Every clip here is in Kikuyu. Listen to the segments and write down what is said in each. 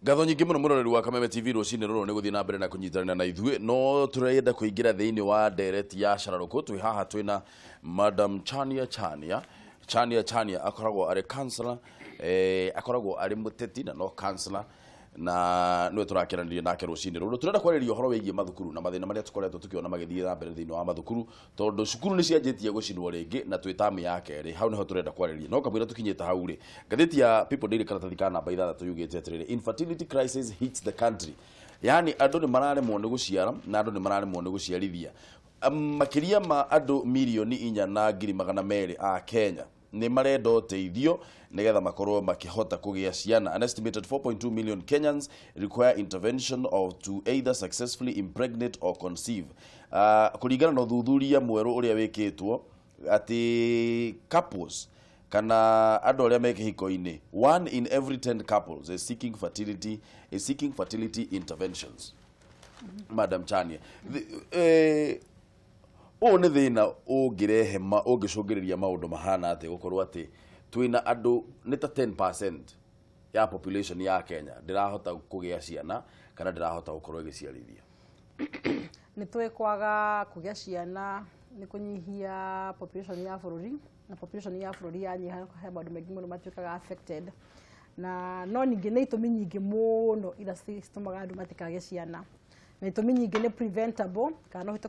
Ngatho nyingĩ mũno mũroreri wa Kameme TV rũcinĩ rũrũ nĩ gũthiĩ na mbere na kũnyitanĩra na ithuĩ, no tũrenda kũingĩra thĩinĩ wa ndereti ya cararũkũ. Twĩ haha twĩna Madam Chania Chania. Chania Chania akoragwo arĩ counselor, akoragwo arĩ mũteti na no counselor, na nĩwe tũrakĩranĩria nake rũcinĩ rũrũ. Tũrenda kwarĩria ũhoro wĩgiĩ mathukuru na mathĩna marĩa tũkoretwo tũkĩona magĩthiĩ na mbere thĩinĩ wa mathukuru, tondũ cukuru nĩ cianjĩtie gũcinwo rĩngĩ na twĩ tamu ya kerĩ. Hau nĩho tũrenda kwarĩria, no kamũira tũkinyĩte hau rĩ, ngathĩti ya People Daily karatathi ka namba 6 yugĩte atĩrĩrĩ, "Infertility crisis hits the country", yani andũ nĩ mararemwo nĩ gũciara na andũ nĩ mararemwo nĩ gũciarithia. Makĩria ma andũ 4,200,000 a Kenya nĩ marenda ũteithio nĩgetha makorwo makĩhota kũgĩa ciana. An estimated 4.2 million Kenyans require intervention of to either successfully impregnate or conceive. Kũringana na ũthuthuria mwerũ ũrĩa wĩkĩtwo atĩ couples kana andũ arĩa me kĩhiko-inĩ, one in every 10 couples is seeking fertility interventions. Madam Chania, ũyũ nĩ thĩna ũngĩrehe ũngĩcũngĩrĩria maũndũ mahana atĩ gũkorwo atĩ twĩna andũ nĩ ta 10% ya population ya Kenya ndĩrahota kũgĩa ciana kana ndĩrahota gũkorwo ĩgĩciarithia? Nĩ tũĩ kwaga kũgĩa ciana nĩ kũnyihia population ya bũrũri, na population ya bũrũri yanyiha, he maũndũ maingĩ mũno matuĩkaga affected. Na no ningĩ nĩ itũmi nyingĩ mũno iria citũmaga andũ matikagĩe ciana, na itũmi nyingĩ nĩ preventable kana no ũhote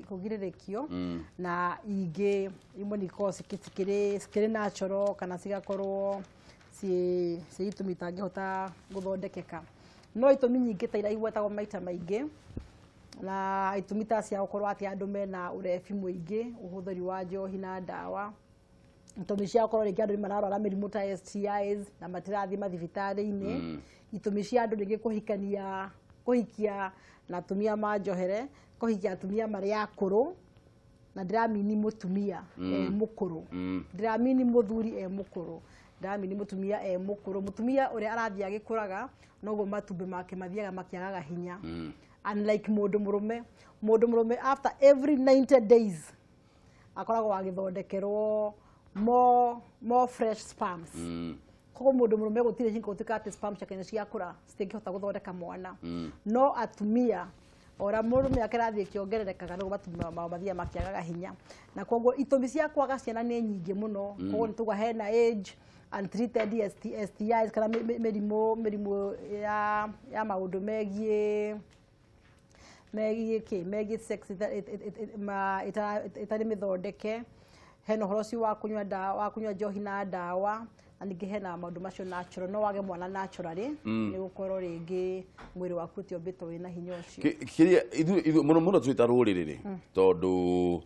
kũgirĩrĩkio, na ingĩ imwe nĩ ikoragwo cikĩrĩ natural kana cigakorwo ciĩ itũmi itangĩhota gũthondekeka. No itũmi nyingĩ ta iria igwetagwo maita maingĩ na itũmi ta cia gũkorwo atĩ andũ mena ũrebi mũingĩ, ũhũthĩri wa njohi na ndawa, itũmi cia gũkorwo rĩngĩ andũ nĩ mararwara mĩrimũ ta STIs na matirathiĩ mathibitarĩ-inĩ, itũmi cia andũ rĩngĩ kũhikania, kũhikia na atumia manjohere, kũhikia atumia marĩ akũrũ, na ndĩramini mũtumia e mũkũrũ, ndĩramini mũthuri e mũkũrũ, ndĩramini mũtumia e mũkũrũ. Mũtumia ũrĩa arathiĩ agĩkũraga noguo matumbĩ make mathiaga makĩagaga hinya, unlike mũndũ mũrũme. Mũndũ mũrũme after every 90 days akoragwo agĩthondekerwo more fresh sperms. Koguo mũndũ mũrũme gũtirĩ hingo gũtuĩka atĩ sperm ciake nĩ ciakũra citingĩhota gũthondeka mwana. No atumia, ora mũrũme ake arathiĩ ĩkĩongererekaga, noguo matumbĩ mao mathiaga makĩagaga hinya. Na koguo itũmi cia kwaga ciana nĩ nyingĩ mũno. Koguo nĩ tuga hena age, untreated STIs kana mĩrimũ ya maũndũ megiĩ kĩ megiĩ sex ĩtarĩ mĩthondeke, hena ũhoro ũcio wa kũnyua ndawa, wa kũnyua njohi na ndawa, na ningĩ hena maũndũ macio natural. No wage mwana naturally nĩ gũkorwo rĩngĩ mwĩrĩ waku ũtiombĩtwo wĩna hinya ũcio. Kĩrĩa ithuĩ mũno mũno twĩ ta rũrĩrĩ rĩ, tondũ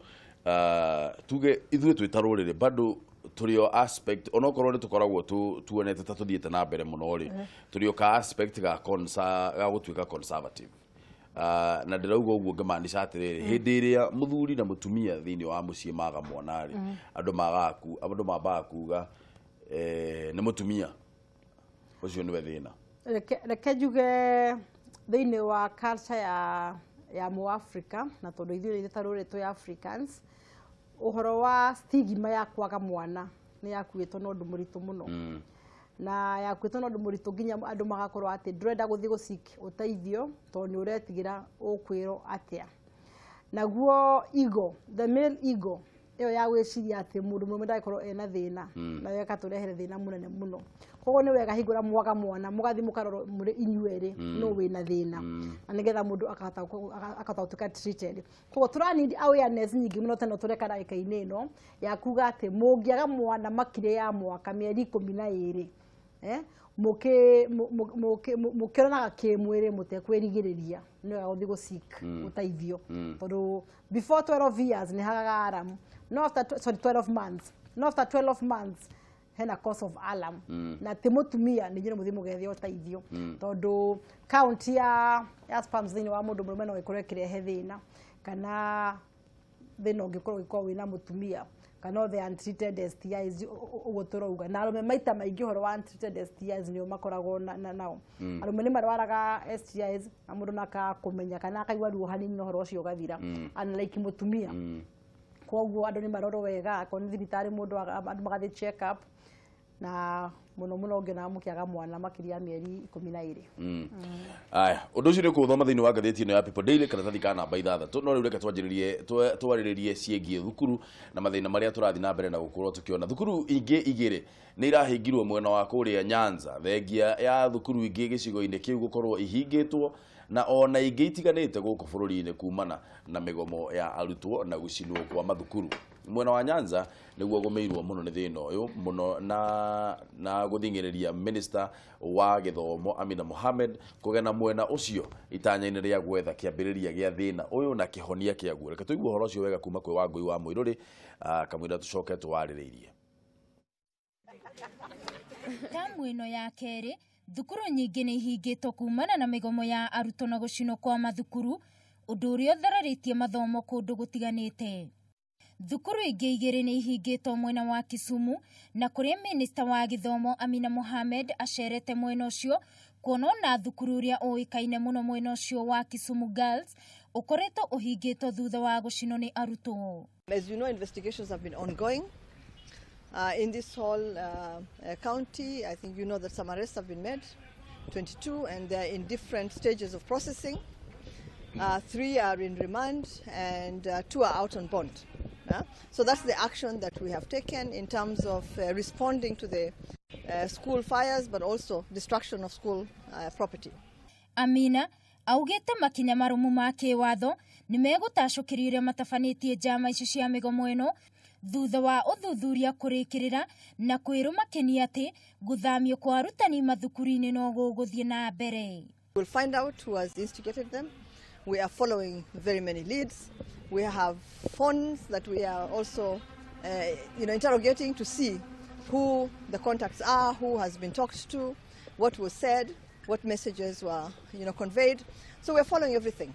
tuge ithuĩ twĩ ta rũrĩrĩ bado tũrĩ o aspect, onokorwo nĩ tũkoragwo tuonete ta tũthiĩte na mbere mũno rĩ, tũrĩ o ka aspect ga gũtuĩka conservative. Na ndĩrauga ũguo ngĩmaanisha atĩrĩrĩ, hĩndĩ ĩrĩa mũthuri na mũtumia thĩinĩ wa mũciĩ maga mwana rĩ, andũ mambaga kuga nĩ mũtumia ũcio nĩwe thĩna. Reke njuge thĩinĩ wa culture ya mũafrika, na tondũ ithuĩ ta rũrĩrĩ twĩ Africans, ũhoro wa stigma ya kwaga mwana nĩ yakuĩtwo na ũndũ mũritũ mũno, na yakuĩtwo na ũndũ mũritũ nginya andũ magakorwo atĩ ndũrenda gũthiĩ gũseek ũteithio tondũ nĩ ũretigĩra ũkwĩrwo atĩa. Naguo ego, the male ego ĩyo ya gwĩciria atĩ mũndũ mũrũme ndagĩkorwo ena thĩna, nayo ĩgatũrehere thĩna mũnene mũno. Koguo nĩ wega hingũra mwaga mwana mũgathiĩ mũkarorwo mũrĩ inyuerĩ no wĩna thĩna, na nĩgetha mũndũ akahota gũtuĩka treated. Koguo tũra need awareness nyingĩ mũno teno tũreka ndagĩka-inĩ ĩno ya kuga atĩ mũngĩaga mwana makĩria ya mwaka mĩeri 12, mũkĩonanaga kĩmwĩrĩ mũtekwĩrigĩrĩria, nĩ wega gũthiĩ gũseek ũteithio, tondũ before 12 years nĩ hagaga alarm, no after sorry, 12 months, no after 12 months hena cause of alarm, na ti mũtumia nĩ inyuĩ mũthiĩ mũgethe ũteithio, tondũ count ya sperms thĩinĩ wa mũndũ mũrũme no ĩkorwo ĩkĩrehe thĩna, kana thĩna ũngĩkorwo ũgĩkorwo wĩna mũtumia, kana the untreated STIs ũguo tũrauga. Na arũme maita maingĩ ũhoro wa untreated STIs nĩo makoragwo nao. Arũme nĩ marwaraga STIs na mũndũ nakaga kũmenya kana akaigua ruo hanini na ũhoro ũcio ũgathira, unlike mũtumia. Koguo andũ nĩ marorwo wega, akorwo nĩ thibitarĩ mũndũ andũ magathiĩ check up. Na muno muno ngĩona mũkĩaga mwana makĩria ya mĩeri 12. Aya, ũndũ ũcio nĩ ũkũũthoma thĩinĩ wa ngathĩti ĩno ya People Daily karatathi ka namba 6. No rĩu reke twanjĩrĩrie twarĩrĩrie ciĩgiĩ thukuru na mathĩna marĩa tũrathiĩ na mbere na gũkorwo tũkĩona. Thukuru ingĩ igĩrĩ nĩ irahingirwo mwena wa kũrĩa Nyanza, thengia ya thukuru ingĩ gĩcigo-inĩ kĩu gũkorwo ihingĩtwo na ona ingĩ itiganĩte gũkũ bũrũri-inĩ kumana na mĩgomo ya arutwo na gũcinwo kwa mathukuru. Mwena wa Nyanza nĩguo gũmĩirwo mũno nĩ thĩna ũyũ mũno na gũthing'ĩrĩria minister wa gĩthomo Amina Mohamed kũgena mwena ũcio itanya-inĩ rĩa gwetha kĩambĩrĩria gĩa thĩna ũyũ na kĩhonia kĩaguo. Reke tũigue ũhoro ũcio wega kuma kwĩ Wangũi wa Mũirũrĩ, kamũira tũcoke tũwarĩrĩirie. Tamu ĩno ya kerĩ, thukuru nyingĩ nĩ ihingĩtwo kumana na mĩgomo ya arutwo na gũcinwo kwa mathukuru, ũndũ ũrĩa ũthararĩtie mathomo kũndũ gũtiganĩte. Thukuru ingĩ igĩrĩ nĩ ihingĩtwo mwena wa Kisumu, na kũrĩa minista wa gĩthomo Amina Mohamed acerete mwena ũcio kuona ona thukuru ũrĩa ũĩkaine mũno mwena ũcio wa Kisumu Girls ũkoretwo ũhingĩtwo thutha wa gũcinwo nĩ arutwo. As you know, investigations have been ongoing in this whole county. I think you know that some arrests have been made, 22, and they're in different stages of processing. 3 are in remand and 2 are out on bond. So that's the action that we have taken in terms of responding to the school fires, but also destruction of school property. Amina augĩte makinya marũmu ma kĩwatho nĩ megũtacũkĩrio ũrĩa matabanĩtie njama icio cia mĩgomo ĩno thutha wa ũthuthuria kũrĩkĩrĩra na kwĩrwo makenia atĩ gũthamio kwa arutani mathukuru-inĩ no gũgũthiĩ na mbere. We'll find out who has instigated them. We are following very many leads. We have phones that we are also interrogating to see who the contacts are, who has been talked to, what was said, what messages were conveyed. So we're following everything.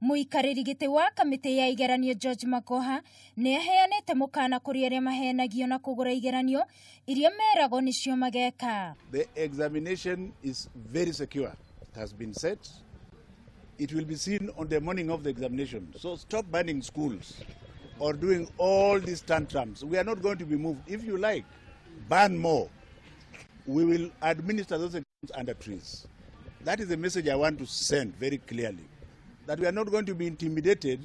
Mũikarĩri gĩtĩ wa kamĩtĩ ya igeranio George Magoha nĩ aheanĩte mũkana kũrĩ arĩa mahenagio na kũgũra igeranio iria meragwo nĩcio mageka. The examination is very secure. It has been set. It will be seen on the morning of the examination. So stop banning schools or doing all these tantrums. We are not going to be moved. If you like, ban more. We will administer those exams under trees. That is the message I want to send very clearly, that we are not going to be intimidated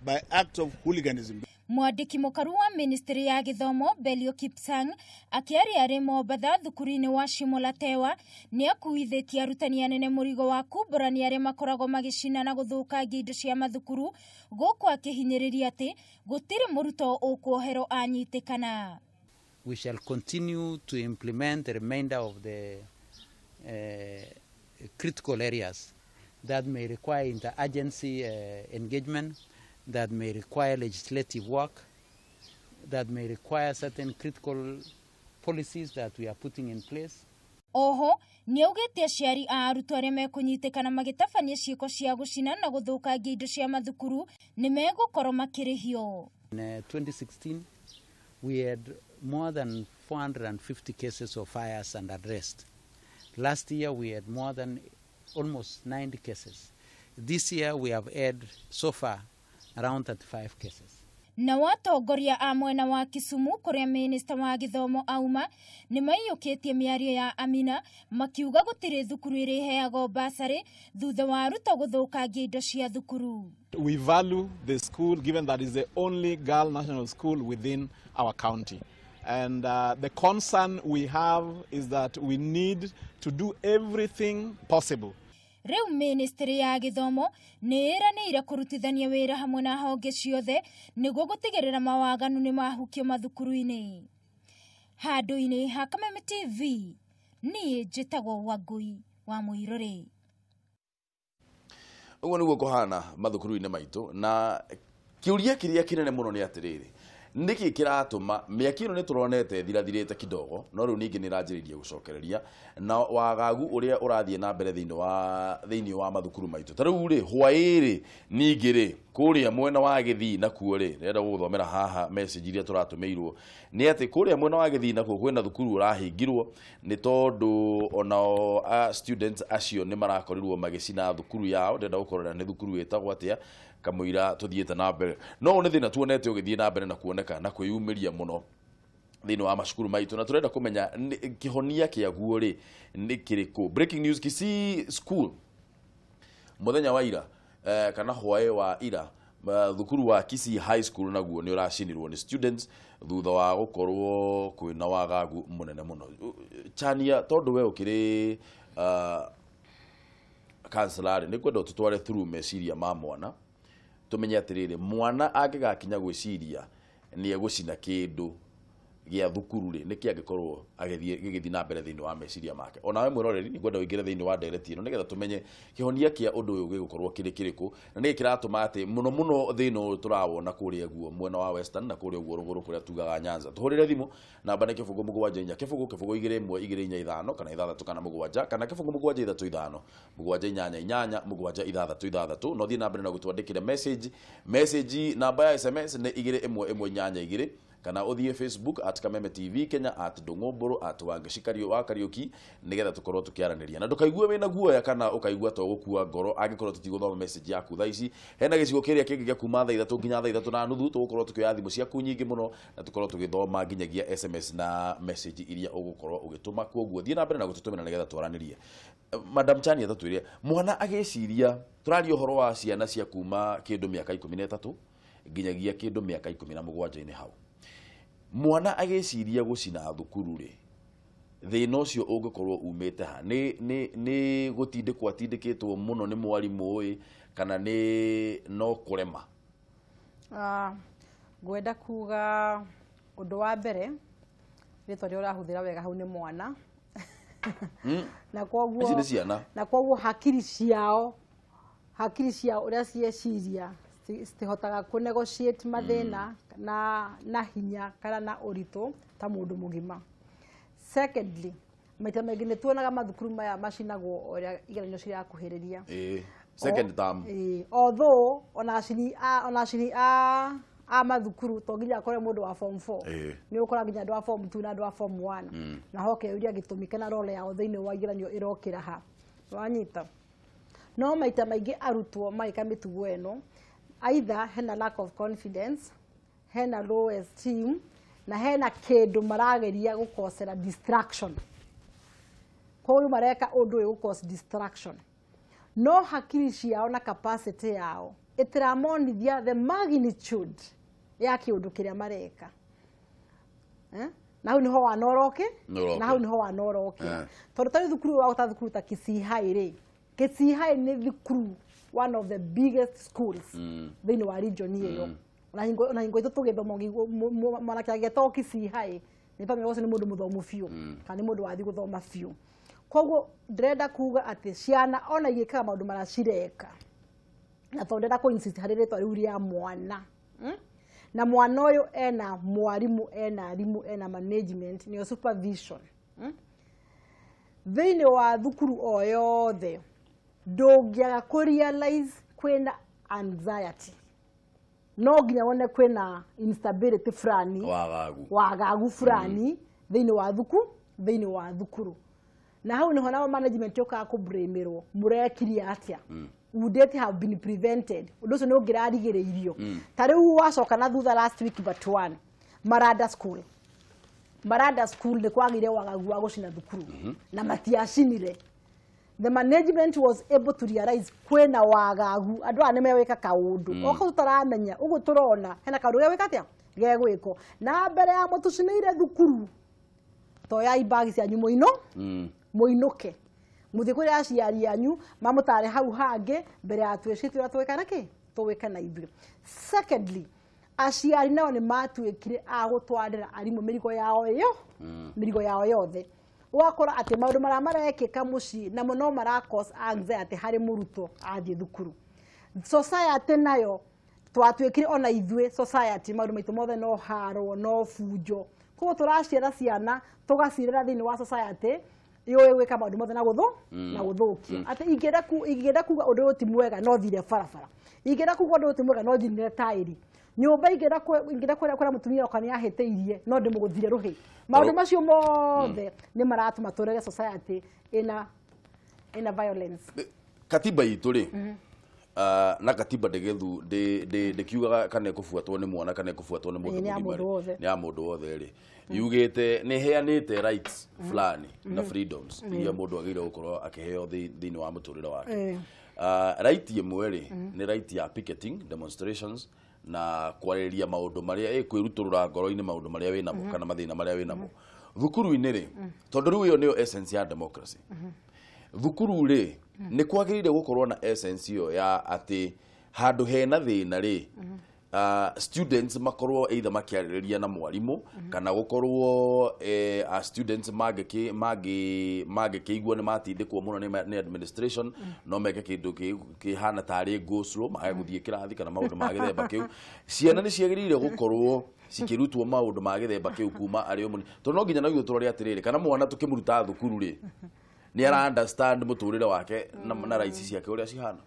by acts of hooliganism. Mwandĩki mũkaru wa ministry ya gĩthomo Belio Kipsang akĩaria arĩ Mombatha thukuru-inĩ wa Shimo la Tewa nĩ akuithĩtie arutani anene mũrigo wa kumbũrania arĩa makoragwo magĩcina na gũthũkangia indo cia mathukuru gũkũ akĩhinyĩrĩria atĩ gũtirĩ mũrutwo ũkuoherwo anyitĩkana. We shall continue to implement the remainder of the critical areas that may require interagency engagement, that may require legislative work, that may require certain critical policies that we are putting in place. Oho, nĩaugĩte aciari a arutwo arĩa mekũnyitĩkana magĩtabania ciĩko cia gũcina na gũthũkangia indo cia mathukuru nĩ megũkorwo makĩrĩhio. In 2016, we had more than 450 cases of fires and arrest. Last year, we had more than almost 90 cases. This year, we have had so far around 35 cases. Na watongoria a mwena wa Kisumu kũrĩa minista wa gĩthomo auma nĩ maiyũkĩtie mĩario ya Amina makiuga gũtirĩ thukuru ĩrĩheagwo basarĩ thutha wa arutwo gũthũkangia indo cia thukuru. We value the school given that it's the only girl national school within our county. And the concern we have is that we need to do everything possible. Rĩu ministry ya gĩthomo nĩ ĩranĩire kũrutithania wĩra hamwe na honge ciothe nĩguo gũtigĩrĩra mawaganu nĩ mahukio mathukuru-inĩ. Handũ-inĩ ha Kameme TV, niĩ njĩtagwo Wangũi wa Mũirũrĩ. Ũguo nĩguo kũhana mathukuru-inĩ maitũ, na kĩũria kĩrĩa kĩnene mũno nĩ atĩrĩrĩ, nĩkĩ kĩratũma mĩaki ĩno nĩ tũronete ĩthirathirĩte kidogo, no rĩu ningĩ nĩ ĩranjĩrĩirie gũcokereria na wagagu ũrĩa ũrathiĩ na mbere thĩinĩ wa mathukuru maitũ. Ta rĩu rĩ, hwaĩ-rĩ, ningĩ rĩ, kũrĩa mwena wa Gĩthii nakuo rĩ, ndĩrenda gũgũthomera haha message iria tũratũmĩirwo nĩ atĩ kũrĩa mwena wa Gĩthii nakuo kwĩna thukuru ũrahingirwo nĩ tondũ onao students acio nĩ marakorirwo magĩcina thukuru yao. Ndĩrenda gũkorera nĩ thukuru ĩtagwo atĩa kamũira tũthiĩte na mbere. No nĩ thĩna tuonete ũgĩthiĩ na mbere na kuoneka na kwĩyumĩria mũno thĩinĩ wa macukuru maitũ na tũrenda kũmenya kĩhonia kĩaguo rĩ nĩ kĩrĩkũ. Breaking news, Kisii School muthenya wa ira kana hwaĩ wa ira, thukuru wa Kisii High School naguo nĩ ũracinirwo nĩ students thutha wa gũkorwo kwĩna wagagu mũnene mũno. Chania, tondũ we ũkĩrĩ counselor, nĩ kwenda ũtũtware through meciria ma mwana tumenye atĩrĩrĩ, mwana angĩgakinya gwĩciria nĩ egũcina kĩndũ gĩa thukuru rĩ, nĩkĩ angĩkorwo agĩthiĩ gĩgĩthiĩ na mbere thĩinĩ wa meciria make. Onawe mwĩroreri, nĩ ngwenda ũingĩre thĩinĩ wa ndereti ĩno nĩgetha tũmenye kĩhonia kĩa ũndũ ũyũ gĩgũkorwo kĩrĩ kĩrĩkũ na nĩkĩ kĩratũma atĩ mũno mũno thĩna ũyũ tũrawona kũrĩa guo mwena wa Western na kũrĩa guo rũgũrũ kũrĩa tugaga Nyanza. Tũhũrĩre thimũ namba nĩ 0 7 4 0 0 2 1 2 4 5 kana 6 kana 7 kana 0 7 3 5 7 8 8 7 6 6. No thiĩ na mbere na gũtwandĩkĩra message namba ya SMS nĩ 2 1 1 8 2 kana uthie Facebook at Kameme TV Kenya at Ndung'ũmbũrũ at Wangeci wa Kariuki nigetha tukorwo tukiaraniria na ndukaigue wina guoya kana ukaigua to gukua ngoro angikorwo tutigũthoma message yaku thaa ici. Hena gĩcigo kĩrĩa kĩngĩ gĩa kuma thaa 3 nginya thaa 3:30 tũgũkorwo tukĩoya thimũ ciaku nyingĩ mũno na tukorwo tũgĩthoma nginyagia SMS na message iria ũgũkorwo ũgĩtũma. Koguo thiĩ na mbere na gũtũtũmĩra nigetha twaranĩrie. Madam Chania, tatwĩre mwana agĩciria, tũraria ũhoro wa ciana cia kuma kĩndũ mĩaka 13 nginyagia kĩndũ mĩaka 17 hau, mwana agĩciria gũcina thukuru rĩ, thĩna ũcio ũngĩkorwo umĩte ha? Nĩ gũtindĩkwo atindĩkĩtwo mũno nĩ mwarimũ ĩ kana nĩ no kũrema? Ngwenda kuga ũndũ wa mbere, rĩtwa rĩrĩa ũrahũthĩra wega hau nĩ mwana. Na koguo ici nĩ ciana, na koguo hakiri ciao ũrĩa cieciria citihotaga kũ negotiate mathĩna na hinya kana na ũritũ ta mũndũ mũgima. Secondly, maita maingĩ nĩ tuonaga mathukuru maya macinagwo ũrĩa igeranio cirakuhĩrĩria. Second term. Although ona acini a mathukuru to nginya akore mũndũ wa form 4, nĩ ũkora nginya andũ a form 2 na andũ a form 1, na hoke ũria gĩtũmi kana role yao thĩinĩ wa igeranio ĩrokĩra ha wanyita. No maita maingĩ arutwo magĩka mĩtugo ĩno, either hena lack of confidence, hena low esteem, na hena kĩndũ marageria gũkosera distraction. Koguo mareka ũndũ ũyũ gũcause distraction, no hakiri ciao na capacity yao ĩtiramonithia the magnitude ya kĩũndũ kĩrĩa mareka. Na hau niho wanoroke, na hau niho wanoroke. Tondũ ta thukuru wa gũta thukuru ta Kisii High rĩ, Kisii High nĩ thukuru one of the biggest schools thĩinĩ wa region ĩyo. Ona hingo itũ tũgĩthoma mwanake agĩetagwo Kisii High nĩ twamenyaga ũcio nĩ mũndũ mũthomu biũ kana nĩ mũndũ wathiĩ gũthoma biũ. Koguo ndĩrenda kuga atĩ ciana ona igĩkaga maũndũ marĩa cireka, na tondũ ndĩrenda kũ insist harĩ rĩtwa rĩu rĩa mwana, na mwana ũyũ ena mwarimũ, ena arimũ, ena management, nĩyo supervision. Thĩinĩ wa thukuru o yothe ndũngĩaga kũ realize kwĩna anxiety, no nginya wone kwĩna instability fulani, wagagu fulani thĩinĩ wa thukuru. Na hau niho nao management yokaga kũ blame-ĩrwo, mũrekirie atĩa? Would it have been prevented? Ũndũ ũcio nĩ ũngĩrarigĩrĩirio. Ta rĩu wacoka na thutha last week but one, Marada School nĩ kwagĩire wagagu wa gũcina thukuru na matiacinire. The management was able to realize kwĩna wagagu, andũ aya nĩ megwĩka kaũndũ o kau tũtaramenya, ũguo tũrona hena kaũndũ gegwĩka atĩa gegwĩkwo. Na mbere ya mũtũcinĩire thukuru, toyai bagi cianyu mũinũke mũthiĩ kũrĩ aciari anyu mamũtare hau hangĩ mbere ya twĩcirie ũrĩa tũgwĩka nakĩ tũgwĩka na ithuĩ. Secondly, aciari nao nĩ matuĩkire a gũtwarĩra arimũ mĩrigo yao ĩyo, mĩrigo yao yothe. Ũgakora atĩ maũndũ marĩa marekĩka mũciĩ namo no mara cause anxiety harĩ mũrutwo athiĩ thukuru. Society nayo twatuĩkire ona ithuĩ society maũndũ maitũ mothe no haro no bunjo. Koguo tũraciara ciana tũgacirera thĩinĩ wa society yũĩ gwĩka maũndũ mothe na na gũthũkia. Atĩ ingĩenda kuga ũndũ ũyũ ti mwega no thire barabara, ingĩenda kuga ũndũ ũyũ ti mwega no njinire taĩri nyũmba, ingĩenda kwĩra mũtumia wakwa nĩ ahĩtĩirie no ndĩmũgũthire rũhĩ. Maũndũ macio mothe nĩ maratũma tũrere society ĩna violence. Katiba itũ rĩ, Na katiba ndĩgĩthu ndĩkiugaga kana ĩkũbuatwo nĩ mwana kana ĩkũbuatwo nĩ mũndũ Nĩ ya mũgima mũndũ rĩ. wothe. Nĩ ya mũndũ wothe rĩ, yugĩte nĩ ĩheanĩte rights fulani na freedoms iria mũndũ agĩrĩire gũkorwo akĩheo thĩinĩ wa mũtũrĩre wake. Right ĩmwe rĩ nĩ right ya picketing, demonstrations na kwarĩrĩria maũndũ marĩa kwĩrutũrũra ngoro-inĩ maũndũ marĩa wĩnamo kana mathĩna marĩa wĩnamo thukuru-inĩ rĩ, tondũ rĩu ĩyo nĩyo essence ya democracy. Thukuru rĩ nĩ kwagĩrĩire gũkorwo na essence ĩyo ya atĩ handũ hena thĩna rĩ, students makorwo either makĩarĩrĩria na mwarimũ kana gũkorwo students mangĩkĩigua nĩ matindĩkwo mũno nĩ administration, no meke kĩndũ kĩhana tarĩ go slow, mage gũthiĩ kĩrathi kana maũndũ ma gĩthemba kĩu. Ciana nĩ ciagĩrĩire gũkorwo cikĩrutwo maũndũ ma gĩthemba kĩu kuma arĩ o mũnini, tondũ no nginya naguo tũrore atĩrĩrĩ, kana mwana tũkĩmũruta thukuru rĩ nĩ ara understand mũtũrĩre wake na rights ciake ũrĩa cihana.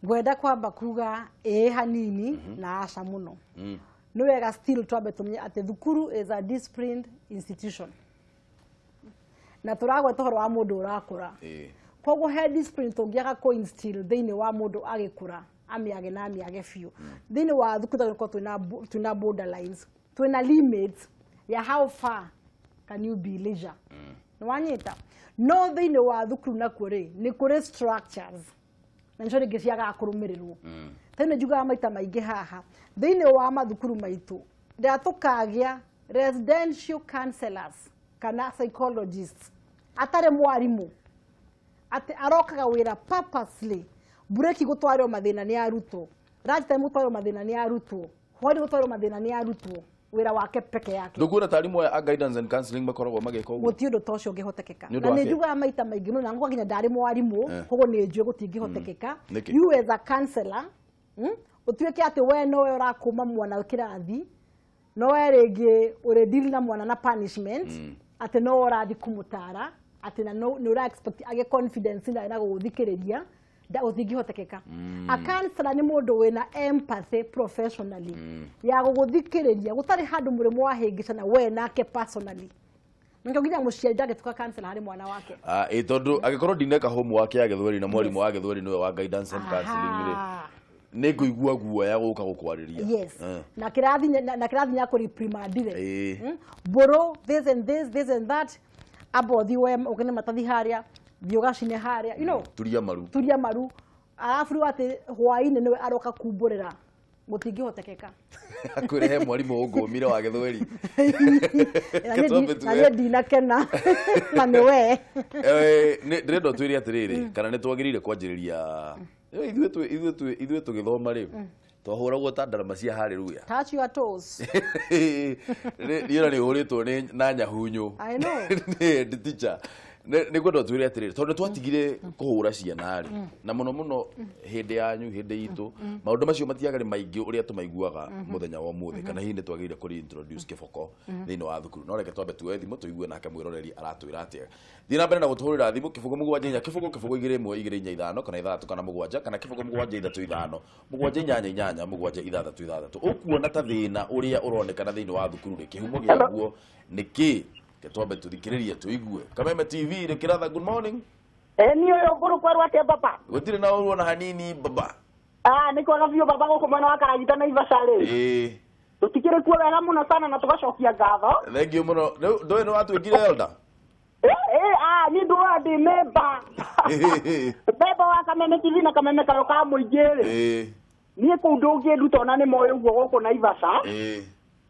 Ngwenda kwamba kuga ĩĩ hanini na aca mũno. Nĩ wega still twambe tũmenye atĩ thukuru is a disciplined institution, na tũragweta ũhoro wa mũndũ ũrakũra. Koguo he discipline tũngĩaga kũ instill thĩinĩ wa mũndũ agĩkũra, amĩage na amĩage biũ. Thĩinĩ wa thukuru tũkorwo twĩna borderlines, twĩna limits ya how far can you be leisure. Nĩ wanyita? No thĩinĩ wa thukuru nakuo rĩ nĩ kũrĩ structures na nĩcio rĩngĩ ciagaga kũrũmĩrĩrwo. Tene njugaga maita maingĩ haha thĩinĩ wa mathukuru maitũ, rĩrĩa tũkagĩa residential counselors kana psychologists atarĩ mwarimũ, atĩ arokaga wĩra purposely bureki gũtwarĩrwo mathĩna nĩ arutwo, lunch time gũtwarĩrwo mathĩna nĩ arutwo, hwaĩ gũtwarĩrwo mathĩna nĩ arutwo, wĩra wake peke yake. Ndũkuona ta arimũ aya a guidance and counseling makoragwo magĩka ũguo? Gũtirĩ ũndũ ta ũcio ũngĩhotekeka. Nĩ ũndũ Na wa nĩ kĩ? njugaga maita maingĩ mũno, na ngwa nginya ndarĩ mwarimũ, koguo nĩ njũĩ gũtingĩhotekeka. Nĩkĩ? You as a counselor, ũtuĩke atĩ we nowe ũrakũma mwana kĩrathi, nowe rĩngĩ ũrĩ deal na mwana na punishment, atĩ nowe ũrathiĩ kũmũtara, atĩ na nĩ ũra expect agĩe confidence na gũgũthikĩrĩria, gũtingĩhotekeka. A counselor nĩ mũndũ wĩna empathy professionally ya gũgũthikĩrĩria, gũtarĩ handũ mũrĩ mwahĩngĩcana we nake personally. Nĩkĩo nginya mũciari ndangĩtuĩka counselor harĩ mwana wake. Ĩ tondũ angĩkorwo ndineka homework ya gĩthweri na mwarimũ wa gĩthweri nĩwe wa guidance and counseling rĩ, nĩ ngũigua guoya gũka gũkwarĩria. Yes. Na kĩrathi na kĩrathi nĩakũreprimandire. Mbũrũ this and this, this and that, amba ũthiĩ we ũkene matathi harĩa, thiĩ ũgacine harĩa, you know. Turia maru. Turia maru, arabu rĩu atĩ hwaĩ-inĩ nĩwe aroka kumbũrĩra, gũtingĩhotekeka. Akwĩre he mwarimũ ũngũmire wa gĩthweri. Na niĩ ndinakena na nĩ we. Ndĩrenda ũtwĩre atĩrĩrĩ, kana nĩ twagĩrĩire kwanjĩrĩria ithuĩ tũgĩthoma rĩ twahũragwo ta ndarama cia haleluya. Touch your toes. Niĩ ona nĩ hũrĩtwo nĩ na nyahunyu. I know. Nĩ teacher. Nĩ ngwenda ũtwĩre atĩrĩrĩ, tondũ twatigire kũhũra ciana rĩ, na mũno mũno hĩndĩ yanyu, hĩndĩ itũ, maũndũ macio matiagĩrĩ maingĩ ũrĩa tũmaiguaga mũthenya wa ũmũthĩ, kana hihi nĩ twagĩrĩire kũ reintroduce kĩboko thĩinĩ wa thukuru? No reke twambe tuoe thimũ tũigue nake mwĩroreri aratwĩra atĩa. Thiĩ na mbere na gũtũhũrĩra thimũ 0 7 4 0 0 2 1 2 4 5 kana 6 kana 7 kana 0 7 3 5 7 8 8 7 6 6. Ũkuona ta thĩna ũrĩa ũronekana thĩinĩ wa thukuru rĩ, kĩhumo gĩaguo nĩ kĩ? Twambe tuthikĩrĩrie tũigue. Kameme TV rĩ kĩratha, good morning. Ni ũyũ ngũrũ kwerwo atĩa baba? Gũtirĩ na ũru ona hanini baba. Nĩ kwega biũ baba, gũkũ mwena wa Karagita na Naivasha rĩ. Tũtikĩrĩ kuo wega mũno sana na tũgacokia ngatho. Thank you mũno. Rĩu ndũĩ nĩ watwĩkire elder? Niĩ ndũraga ndĩ memba. Memba wa Kameme TV na Kameme karo ka mũingĩ rĩ. Niĩ kũu ndũngĩnduta ona nĩ moĩ ũguo gũkũ Naivasha.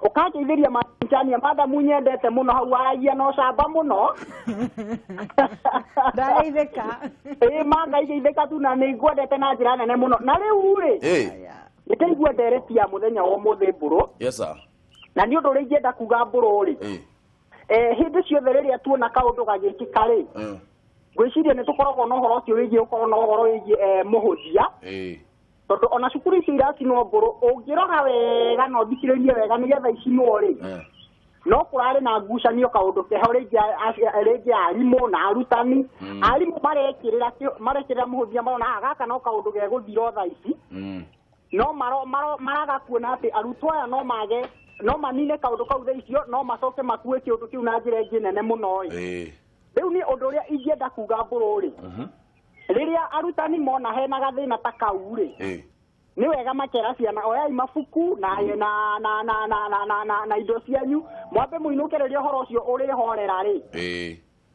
Ũkangeithĩria Manchania, madamu nyendete mũno hau waragia na ũcamba mũno. Ndageithĩka. Mangageithĩka tu na nĩ ngwendete na njĩra nene mũno. Na rĩu rĩ, nĩndaigua ndereti ya mũthenya wa ũmũthĩ mbũrũ. Yes sir. Na nĩ ũndũ ũrĩa ingĩenda kuga mbũrũ rĩ, hĩndĩ ciothe rĩrĩa tuona kaũndũ gagĩkĩka rĩ, ngwĩciria nĩ tũkoragwo na ũhoro ũcio wĩgiĩ ũkorwo na ũhoro wĩgiĩ mũhũthia. Tondũ ona cukuru icio iracinwo mbũrũ, ũngĩrora wega na ũthikĩrĩrie wega nĩgetha icinwo rĩ, no kũrarĩ na ngucanio kaũndũ keho rĩngĩ arimũ na arutani. Arimũ marekĩrĩra mũhũthia, marona gaka no kaũndũ gegũthira o thaa ici. No maraga kuona atĩ arutwo aya no mage, no manine kaũndũ kau thaa icio, no macoke makue kĩũndũ kĩu na njĩra ĩngĩ nene mũno ĩ. Rĩu niĩ ũndũ ũrĩa ingĩenda kuga mbũrũ rĩ, Rĩrĩa arutani mona hena gathĩna ta kau rĩ, nĩ wega makera ciana oyai mabuku na na na na na na na na na indo cianyu mwambe mũinũke rĩrĩa ũhoro ũcio ũrĩhorera rĩ,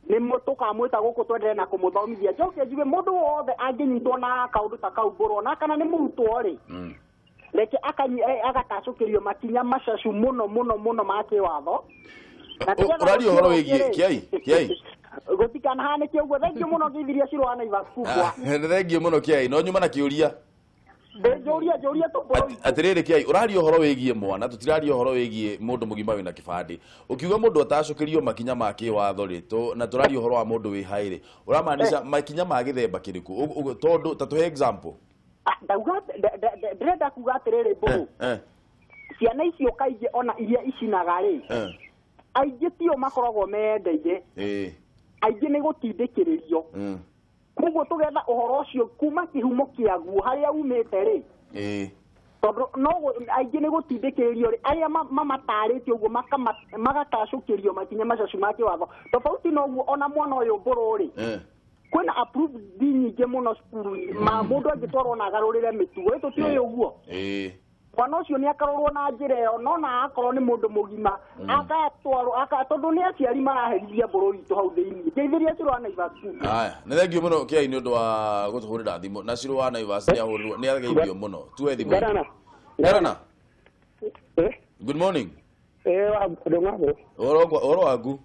nĩ tũkamwĩta gũkũ twenderee na kũmũthomithia. Njoke njuge mũndũ wothe angĩnyitwo na kaũndũ ta kau mbũrũ ona kana nĩ mũrutwo rĩ, reke agatacũkĩrio makinya macacu mũno mũno mũno ma kĩwatho. Ũraria ũhoro wĩgiĩ Kiai Kiai gũtikanahanĩke ũguo. Thengiũ mũno ngeithirie Ciro wa Naivas kubwa. Nĩ thengiũ mũno Kiai, no nyuma na kĩũria. Njũria njũria tũmbũrũ. Atĩrĩrĩ Kiai, ũraria ũhoro wĩgiĩ mwana, tũtiraria ũhoro wĩgiĩ mũndũ mũgima wĩna kĩbandĩ. Ũkiuga mũndũ atacũkĩrio makinya ma kĩwatho rĩ, na tũraria ũhoro wa mũndũ wĩ haĩ rĩ, ũramaanisha makinya ma gĩthemba kĩrĩkũ? Tondũ ta tũhe example. Ndauga ndĩrenda kuga atĩrĩrĩ mbũrũ, ciana icio kaingĩ ona iria icinaga rĩ, aingĩ tio makoragwo mendeire, aingĩ nĩ gũtindĩkĩrĩrio. Koguo tũgetha ũhoro ũcio kuma kĩhumo kĩaguo harĩa umĩte rĩ, tondũ no aingĩ nĩ gũtindĩkĩrĩrio rĩ, arĩa mamatarĩte ũguo magatacũkĩrio makinya macacu ma kĩwatho. Tofauti na ũguo ona mwana ũyũ mbũrũ rĩ, kwĩna approved nyingĩ mũno cukuru ma mũndũ angĩtwarwo na agarũrĩre mĩtugo ĩ tũtiũĩ ũguo. Mwana ũcio nĩ akarorwo na njĩra ĩyo, no na akorwo nĩ mũndũ mũgima agatwarwo tondũ nĩ aciari maraherithia mbũrũ itũ hau thĩinĩ. Ngeithĩria Ciro wa Naivas. Haya, nĩ thengiũ mũno Kiai nĩ ũndũ wa gũtũhũrĩra thimũ. Na Ciro wa Naivas nĩ ahũrĩrwo, nĩ ageithio mũno. Tuoe thimũ. Garana. Good morning. Ũhoro waku?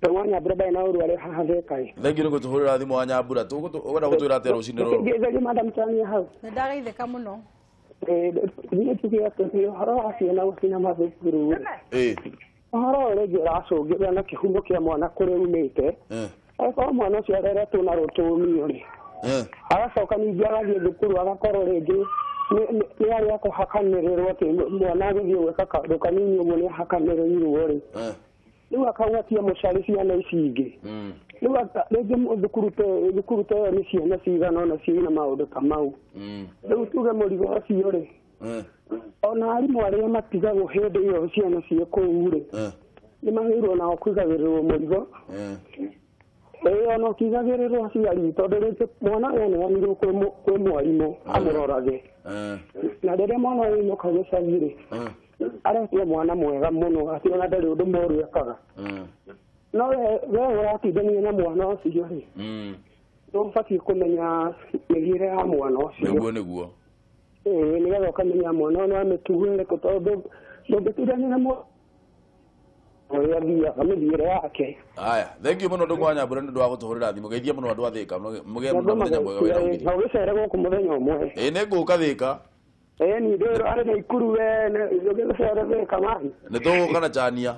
Ndong'o Nyambura ndarĩ na ũru arĩ haha Thika ĩ. Thengiũ nĩ gũtũhũrĩra thimũ wa Nyambura. Ũkwenda gũtwĩra atĩa rũcinĩ rũrũ? Ngeithagia Madam Chania hau. Nĩ ndageithĩka mũno. Niĩ njuge atĩ ũhoro wa ciana gũkinya mathukuru rĩ, ũhoro ũyũ rĩngĩ ũracũngĩrĩra na kĩhumo kĩa mwana kũrĩa umĩte. Angĩkorwo mwana ũcio areretwo na rũtũmio rĩ, agacoka ningĩ agathiĩ thukuru agakorwo rĩngĩ nĩ arĩa kũhakanĩrĩrwo atĩ mwana agĩthiĩ gwĩka kaũndũ kanini ũguo nĩ ahakanĩrĩirwo rĩ, rĩu akagwatia mũcari ciana ici ingĩ. Rĩu rĩngĩ thukuru ta ĩyo nĩ ciana cigana ũna ciĩna maũndũ ta mau. Rĩu tuge mũrigo ũcio rĩ, ona arimũ arĩa matigagwo hĩndĩ ĩyo ciana ciĩ kũu rĩ, nĩ magĩrĩirwo nao kũigagĩrĩrwo mũrigo. Ĩĩ ona ũkĩigagĩrĩrwo aciari, tondũ rĩngĩ mwana ũyũ aneanirwo kwĩ mwarimũ amũrorage. Na rĩrĩa mwana ũyũ ainũka gĩcagi rĩ, aretwo mwana mwega mũno atĩ ona ndarĩ ũndũ mũru ekaga. No we ũratindania na mwana ũcio rĩ, nĩ ũbatiĩ kũmenya mĩthiĩre ya mwana ũcio. Nĩguo nĩguo. Ĩĩ nĩgetha ũkamenya mwana ũyũ nĩ wa mĩtugo ĩrĩkũ, tondũ ndũngĩtindania na mwana ũrĩa athiaga mĩthiĩre yake. Haya, thengiũ mũno Ndũng'ũ wa Nyambura nĩ ũndũ wa gũtũhũrĩra thimũ. Geithia mũno andũ a Thika, mũgĩe na mũthenya mwega wĩna umithio. Na ũgĩcere gũkũ mũthenya ũmwe. Ĩĩ nĩ ngũka Thika. Ĩĩ ni ndĩrwo arĩ na Ikuru we ũgĩcere Thika mani. Nĩ tũgũka na Chania.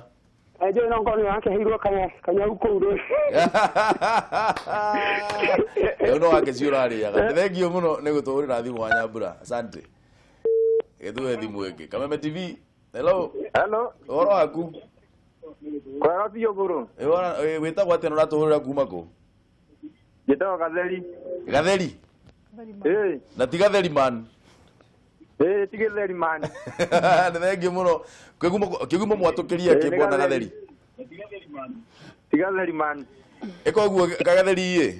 Njũĩ no ngorwo nĩwakeheirwo kanyau kũu rĩ. Rĩu no wake cio ũrarĩaga. Nĩ thengiũ mũno nĩ gũtũhũrĩra thimũ wa Nyambura. Asante. Gĩthuhe thimũ ĩngĩ. Kameme TV. Hello. Hello. Ũhoro waku? Kwega biũ mbũrũ. Wĩtagwo atĩa na ũratũhũrĩra kuma kũ? Njĩtagwo Gatheri. Gatheri? Ĩĩ. Na ti Gatheri man. Ĩĩ ti Gatheri man. Nĩ thengiũ mũno. Kĩgumo mwatũkĩria kĩ bwana Gatheri? Ti Gatheri man. Ĩka ũguo Kagatheri ĩ.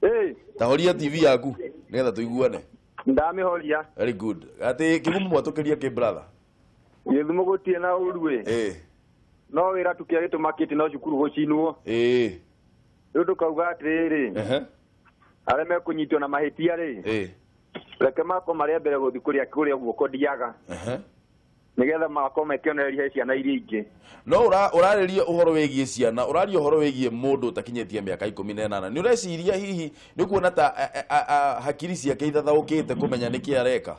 Ĩĩ. Ta horia TV yaku nĩgetha tũiguane. Ndamĩhoria. Very good. Atĩ kĩgumo mwatũkĩria kĩ brother? Gĩthumo gũtirĩ na ũru ĩ. Ĩĩ. No wĩra tu kĩrĩa gĩtũmakĩte no cukuru gũcinwo. Ĩĩ. Rĩu tũkauga atĩrĩrĩ, arĩa mekũnyitwo na mahĩtia rĩ, reke makorwo marĩ mbere gũthiĩ kũrĩa guoko ndiaga, nĩgetha makorwo mekĩonereria he ciana iria ingĩ. No ũrarĩria ũhoro wĩgiĩ ciana, ũraria ũhoro wĩgiĩ mũndũ ũtakinyĩtie mĩaka 18. Nĩ ũreciria hihi nĩ kuona ta hakiri ciake ithathaũkĩte kũmenya nĩkĩ areka?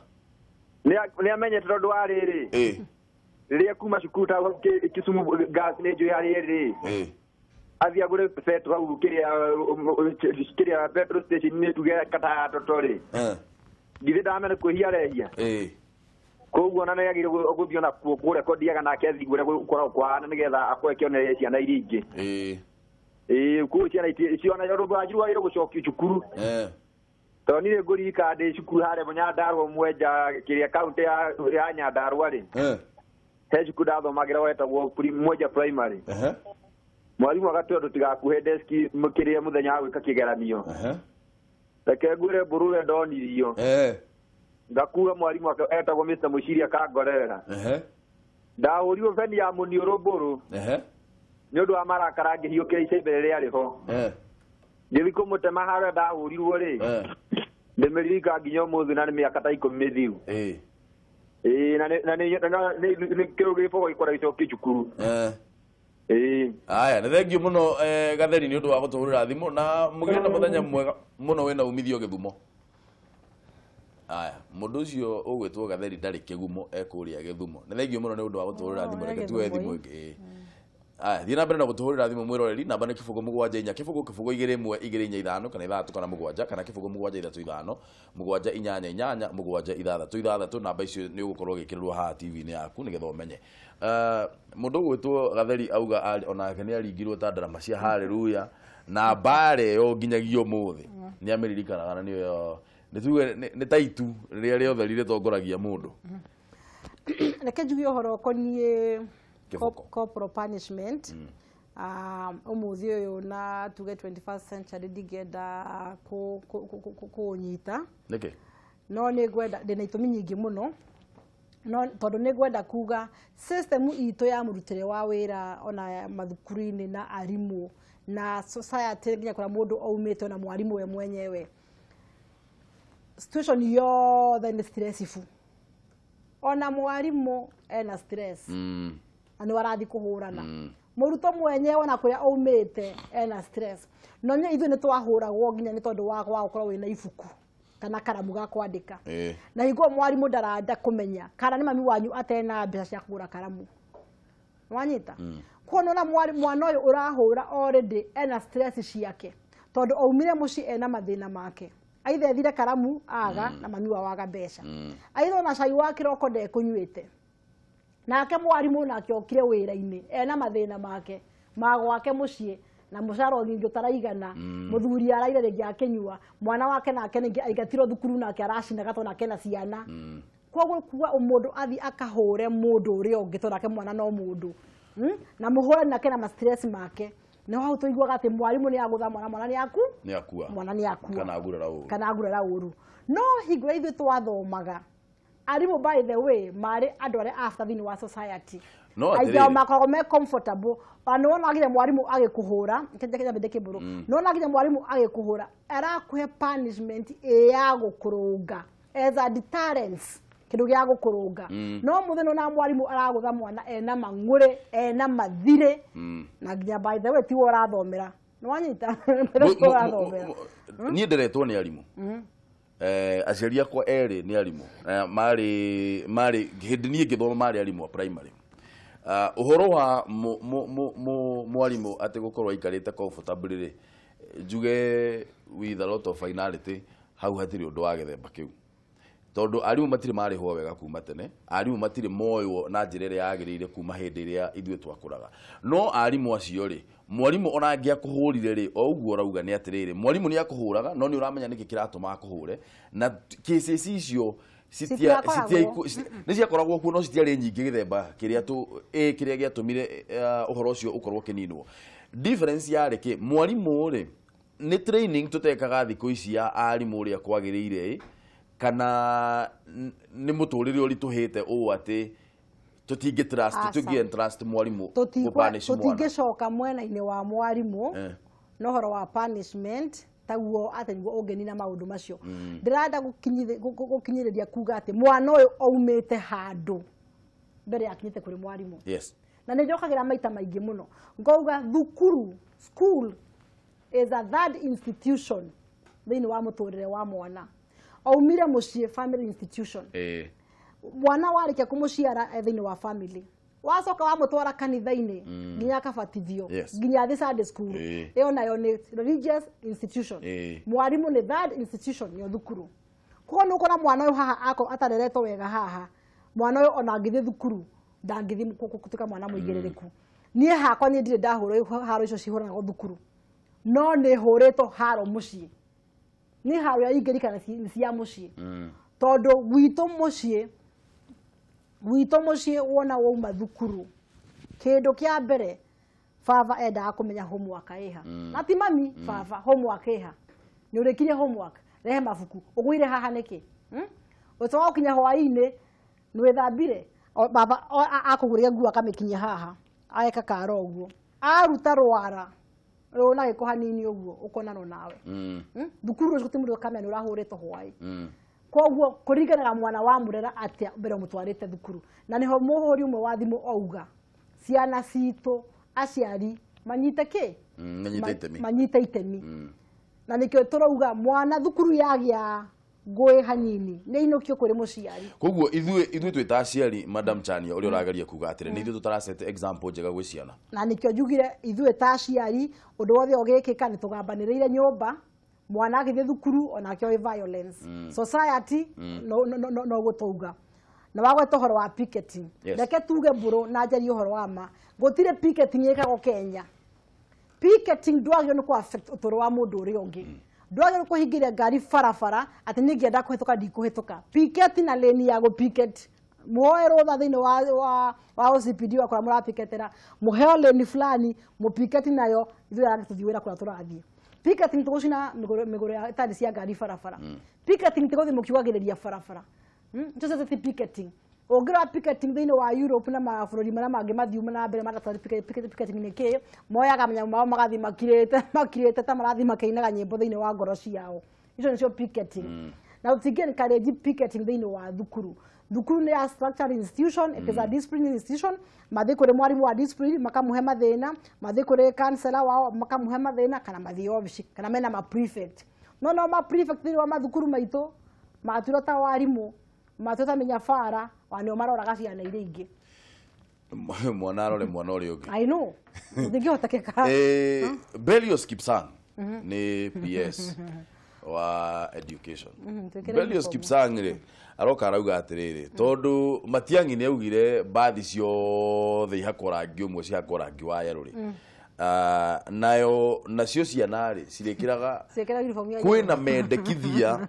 Nĩ amenyete tondũ wa rĩrĩ, rĩrĩa kuma cukuru ta Kisumu gas nĩ njũĩ harĩa ĩrĩ, athiĩ agũre betro hau kĩrĩa petrol station nĩ tuge kata toto rĩ, githĩ ndamenya nĩ kwĩhia arehia. Koguo ona nĩ agĩrĩirwo gũthiĩ ona kuo kũrĩa kondiaga nake athiĩ kũrĩa gũkoragwo kũhana nĩgetha akorwo akĩonereria ciana iria ingĩ. Ĩĩ koguo ciana ciona ũndũ wagĩrĩirwo gũcokio cukuru. Tondũ niĩ ngũririkana ndĩ cukuru harĩa Nyandarua Mwenja kĩrĩa kaũntĩ ya Nyandarua rĩ, he cukuru ndathomagĩra wetagwo Mwenja Primary. Mwarimũ agatwĩra tũtigakuhe deski kĩrĩa mũthenya wa gwĩka kĩgeranio. Reke ngwĩre mbũrũ ũrĩa ndonirio. Ngakua mwarimũ etagwo Mr. Muciria akangorerera. Ndahũrirwo beni ya mũniũrũ mbũrũ. Nĩ ũndũ wa marakara ngĩhiũkĩra icembe rĩrĩa rĩarĩ ho. Ngĩthiĩ kũmũtema harĩa ndahũrirwo rĩ. Ndĩmĩririkana nginya ũmũthĩ na nĩ mĩaka ta 10 mĩthiru. Ĩĩ na nĩ kĩrũ gĩbogo gĩkora gĩcoki cukuru. Aya, nĩ thengiũ mũno Gatheri nĩ ũndũ wa gũtũhũrĩra thimũ na mũgĩe na mũthenya mwega mũno wĩna umithio Gĩthumo. Aya, mũndũ ũcio ũgwĩtwo Gatheri ndarĩ kĩgumo ekũrĩa Gĩthumo. Nĩ thengiũ mũno nĩ ũndũ wa gũtũhũrĩra thimũ, reke tuoe thimũ ĩngĩ. Aya, thiĩ na mbere na gũtũhũrĩra thimũ mwĩroreri, namba nĩ 0 7 4 0 0 2 1 2 4 5 kana 6 kana 7 kana 0 7 3 5 7 8 8 7 6 6. Namba icio nĩ ũgũkorwo ũgĩkĩrĩrwo haha TV-inĩ yaku nĩgetha ũmenye. Mũndũ ũgwĩtwo Gatheri auga onake nĩ aringirwo ta ndarama cia haleluya na mbara ĩyo nginyagia ũmũthĩ nĩ amĩririkanaga na nĩyo nĩ tuge nĩ ta itu rĩrĩa rĩothe rĩtongoragia mũndũ. Reke njuge ũhoro ũkoniĩ corporal punishment. Ũmũthĩ ũyũ na tuge 21st century ndingĩenda kũũnyita. Nĩkĩ? No nĩ ngwenda, ndĩna itũmi nyingĩ mũno, no tondũ nĩ ngwenda kuga system itũ ya mũrutĩre wa wĩra ona mathukuru-inĩ na arimũ na society nginya kũrĩa mũndũ aumĩte na mwarimũ we mwenyewe, situation yothe nĩ stressful. Ona mwarimũ ena stress. Na nĩ warathiĩ kũhũrana. Mũrutwo mwenyewe ona kũrĩa aumĩte ena stress. No nĩ ithuĩ nĩ twahũragwo nginya nĩ tondũ wa gũkorwo wĩna ibuku kana karamu ga kwandĩka. Na hingo mwarimũ ndarenda kũmenya kana nĩ mami wanyu atena mbeca cia kũgũra karamu. Wanyita? Kuona na mwana ũyũ ũrahũra already ena stress ciake tondũ aumire mũciĩ ena mathĩna make. Aithe ethire karamu aga na mami wao aga mbeca. Aithe ona cai wa kĩroko ndekũnyuĩte. Nake mwarimũ nake okire wĩra-inĩ ena mathĩna make ma gwake mũciĩ na mũcara ũngĩ ũtaraigana, mũthuri araire rĩngĩ akĩnyua, mwana wake nake ningĩ aingatirwo thukuru nake aracinaga tondũ nake ena ciana. Koguo kuga mũndũ athiĩ akahũre mũndũ ũrĩa ũngĩ tondũ nake mwana no mũndũ. Na mũhũrani nake na stress make. Nĩ hau tũiguaga atĩ mwarimũ nĩ agũtha mwana, mwana nĩ aku? Nĩ akua. Mwana nĩ akua. Kana agurara ũru. Kana agurara ũru. No hingo ĩrĩa ithuĩ twathomaga, arimũ by the way marĩ andũ arĩa a bata thĩinĩ wa society. No aingĩ ao makoragwo me comfortable. Ona nĩwona nginya mwarimũ agĩkũhũra, nĩwona nginya mwarimũ agĩkũhũra arakũhe punishment ĩ ya gũkũrũnga as a deterrence, kĩndũ gĩa gũkũrũnga. No mũthĩ nĩwona mwarimũ aragũtha mwana ena mang'ũrĩ, ena mathirĩ, na nginya by the way tiwe ũrathomera. Nĩwanyita? Niĩ nderetwo nĩ arimũ. Aciari akwa erĩ nĩ arimũ. Marĩ hĩndĩ niĩ ngĩthoma marĩ arimũ a primary. Ũhoro wa mwarimũ atĩ gũkorwo aikarĩte comfortably rĩ, njuge with a lot of finality hau hatirĩ ũndũ wa gĩthemba kĩu. Tondũ arimũ matirĩ marĩhwo wega kuma tene, arimũ matirĩ moywo na njĩra ĩrĩa yagĩrĩire kuma hĩndĩ ĩrĩa ithuĩ twakũraga. No arimũ acio rĩ, mwarimũ ona angĩakũhũrire rĩ, o ũguo ũrauga nĩ atĩrĩrĩ, mwarimũ nĩ akũhũraga no nĩ ũramenya nĩkĩ kĩratũma akũhũre, na cases icio nĩ ciakoragwo kuo no citiarĩ nyingĩ gĩthemba kĩrĩa kĩrĩa gĩatũmire ũhoro ũcio ũkorwo ũkĩninwo. Difference yarĩ kĩ, mwarimũ rĩ, nĩ training tũtekaga thikũ ici ya arimũ ũrĩa kwagĩrĩire, kana nĩ mũtũrĩre ũritũhĩte ũũ atĩ tũtingĩ trust, tũtingĩ trust mwarimũ gũpunish mwana. Tũtingĩcoka mwena-inĩ wa mwarimũ na ũhoro wa punishment taguo atĩ nĩguo ũngĩnina maũndũ macio. Ndĩrenda gũkinyĩrĩria kuga atĩ mwana ũyũ aumĩte handũ mbere akinyĩte kũrĩ mwarimũ. Yes. Na nĩ njokagĩra maita maingĩ mũno ngauga thukuru, school is a third institution thĩinĩ wa mũtũrĩre wa mwana. Aumire mũciĩ, family institution. Mwana warĩkia kũmũciara thĩinĩ wa family, wacoka wamũtwara kanitha-inĩ nginya akabatithio, nginya athiĩ Sunday school, ĩyo nayo nĩ religious institution. Mwarimũ nĩ third institution nĩyo thukuru. Koguo nĩ ũkona mwana ũyũ haha akorwo atareretwo wega haha, mwana ũyũ ona angĩthiĩ thukuru ndangĩthiĩ gũtuĩka mwana mũigĩrĩrĩku. Niĩ hakwa niĩ ndirĩ ndahũrwo haro icio cihũranagwo thukuru, no nĩ hũrĩtwo haro mũciĩ. Nĩ haro iria ingĩririkana nĩ cia mũciĩ. Tondũ gwitũ mũciĩ wona wauma thukuru, kĩndũ kĩa mbere baba endaga kũmenya homework ĩha. Na ti mami, baba homework ĩha. Nĩ ũrĩkirie homework. Rehe mabuku. Ũgũire haha nĩkĩ? Ũtoa gũkinya hwaĩ-inĩ nĩwĩthambire. Baba akũgũrĩre nguo akamĩkinyia haha. Ageka karo ũguo. Aruta rwara. Rũna gĩko hanini ũguo ũkona no nawe. Thukuru rũcio gũtirĩ mũndũ ũkamenya nĩ ũrahũrĩtwo hwaĩ. Koguo kũringanaga mwana wa mũrera atĩa mbere ũmũtwarĩte thukuru. Na nĩho mũhũri ũmwe wa thimũ auga ciana citũ aciari manyite kĩ? Manyite itemi. Na nĩkĩo tũrauga mwana thukuru yagĩa ngũĩ hanini nĩ inũkio kũrĩ mũciari. Koguo ithuĩ twĩ ta aciari Madam Chania ũrĩa ũrageria kuga atĩrĩ nĩ ithuĩ tũtarasete example njega gwĩ ciana. Na nĩkĩo njugire ithuĩ ta aciari ũndũ wothe ũgĩkĩka nĩ tũgambanĩrĩire nyũmba mwana agĩthiĩ thukuru onake oĩ violence. Society no gũtũuga. Na wagweta ũhoro wa picketing. Reke tuge mbũrũ na njarie ũhoro wa ma. Gũtirĩ picketing ĩkagwo Kenya. Picketing ndwagĩrĩirwo nĩ kũ affect ũtũũro wa mũndũ ũrĩa ũngĩ. Ndwagĩrĩirwo kũhingĩria ngari barabara atĩ nĩ ngĩenda kũhĩtũka ndikũhĩtũka. Picket na lane ya gũ picket. Muoe rũtha thĩinĩ wa OCPD wa kũrĩa mũrapiketera. Mũheo lane fulani mũpicket nayo ithuĩ arĩa tũthiĩ wĩra kũrĩa tũrathiĩ. Picketing tũgũcina mĩgũrũ ya tani cia ngari barabara. Picketing tũgũthiĩ mũkiugagĩrĩria barabara. Nĩcio ti picketing. Ũngĩrora picketing thĩinĩ wa Europe na mabũrũri marĩa mangĩ mathiu na mbere maratarĩ picketing nĩ kĩ moyaga manyamũ mao magathiĩ makirĩte ta marathiĩ makĩinaga nyĩmbo thĩinĩ wa ngoro ciao. Icio nĩcio picketing. Na tũtingĩ encourage picketing thĩinĩ wa thukuru. Thukuru nĩ a structured institution, it is a discipline institution. Mathiĩ kũrĩ mwarimũ wa discipline makamũhe mathĩna, mathiĩ kũrĩ counselor wao makamũhe mathĩna kana mathiĩ obici kana mena ma prefect. No ma prefect thĩinĩ wa mathukuru maitũ matuĩrwo ta warimũ, matuĩrwo ta mĩnyabara wa nĩo maroraga ciana iria ingĩ. Mwana arore mwana ũrĩa ũngĩ. I know. Ndingĩhotekeka. Belios Kipsang nĩ PS wa education. Belios Kipsang rĩ aroka arauga atĩrĩrĩ tondũ Matiang'i nĩ augire mbathi ciothe ihakwo rangi ũmwe cihakwo rangi wa yellow rĩ. Nayo nacio ciana rĩ cirĩkĩraga kwĩna mendekithia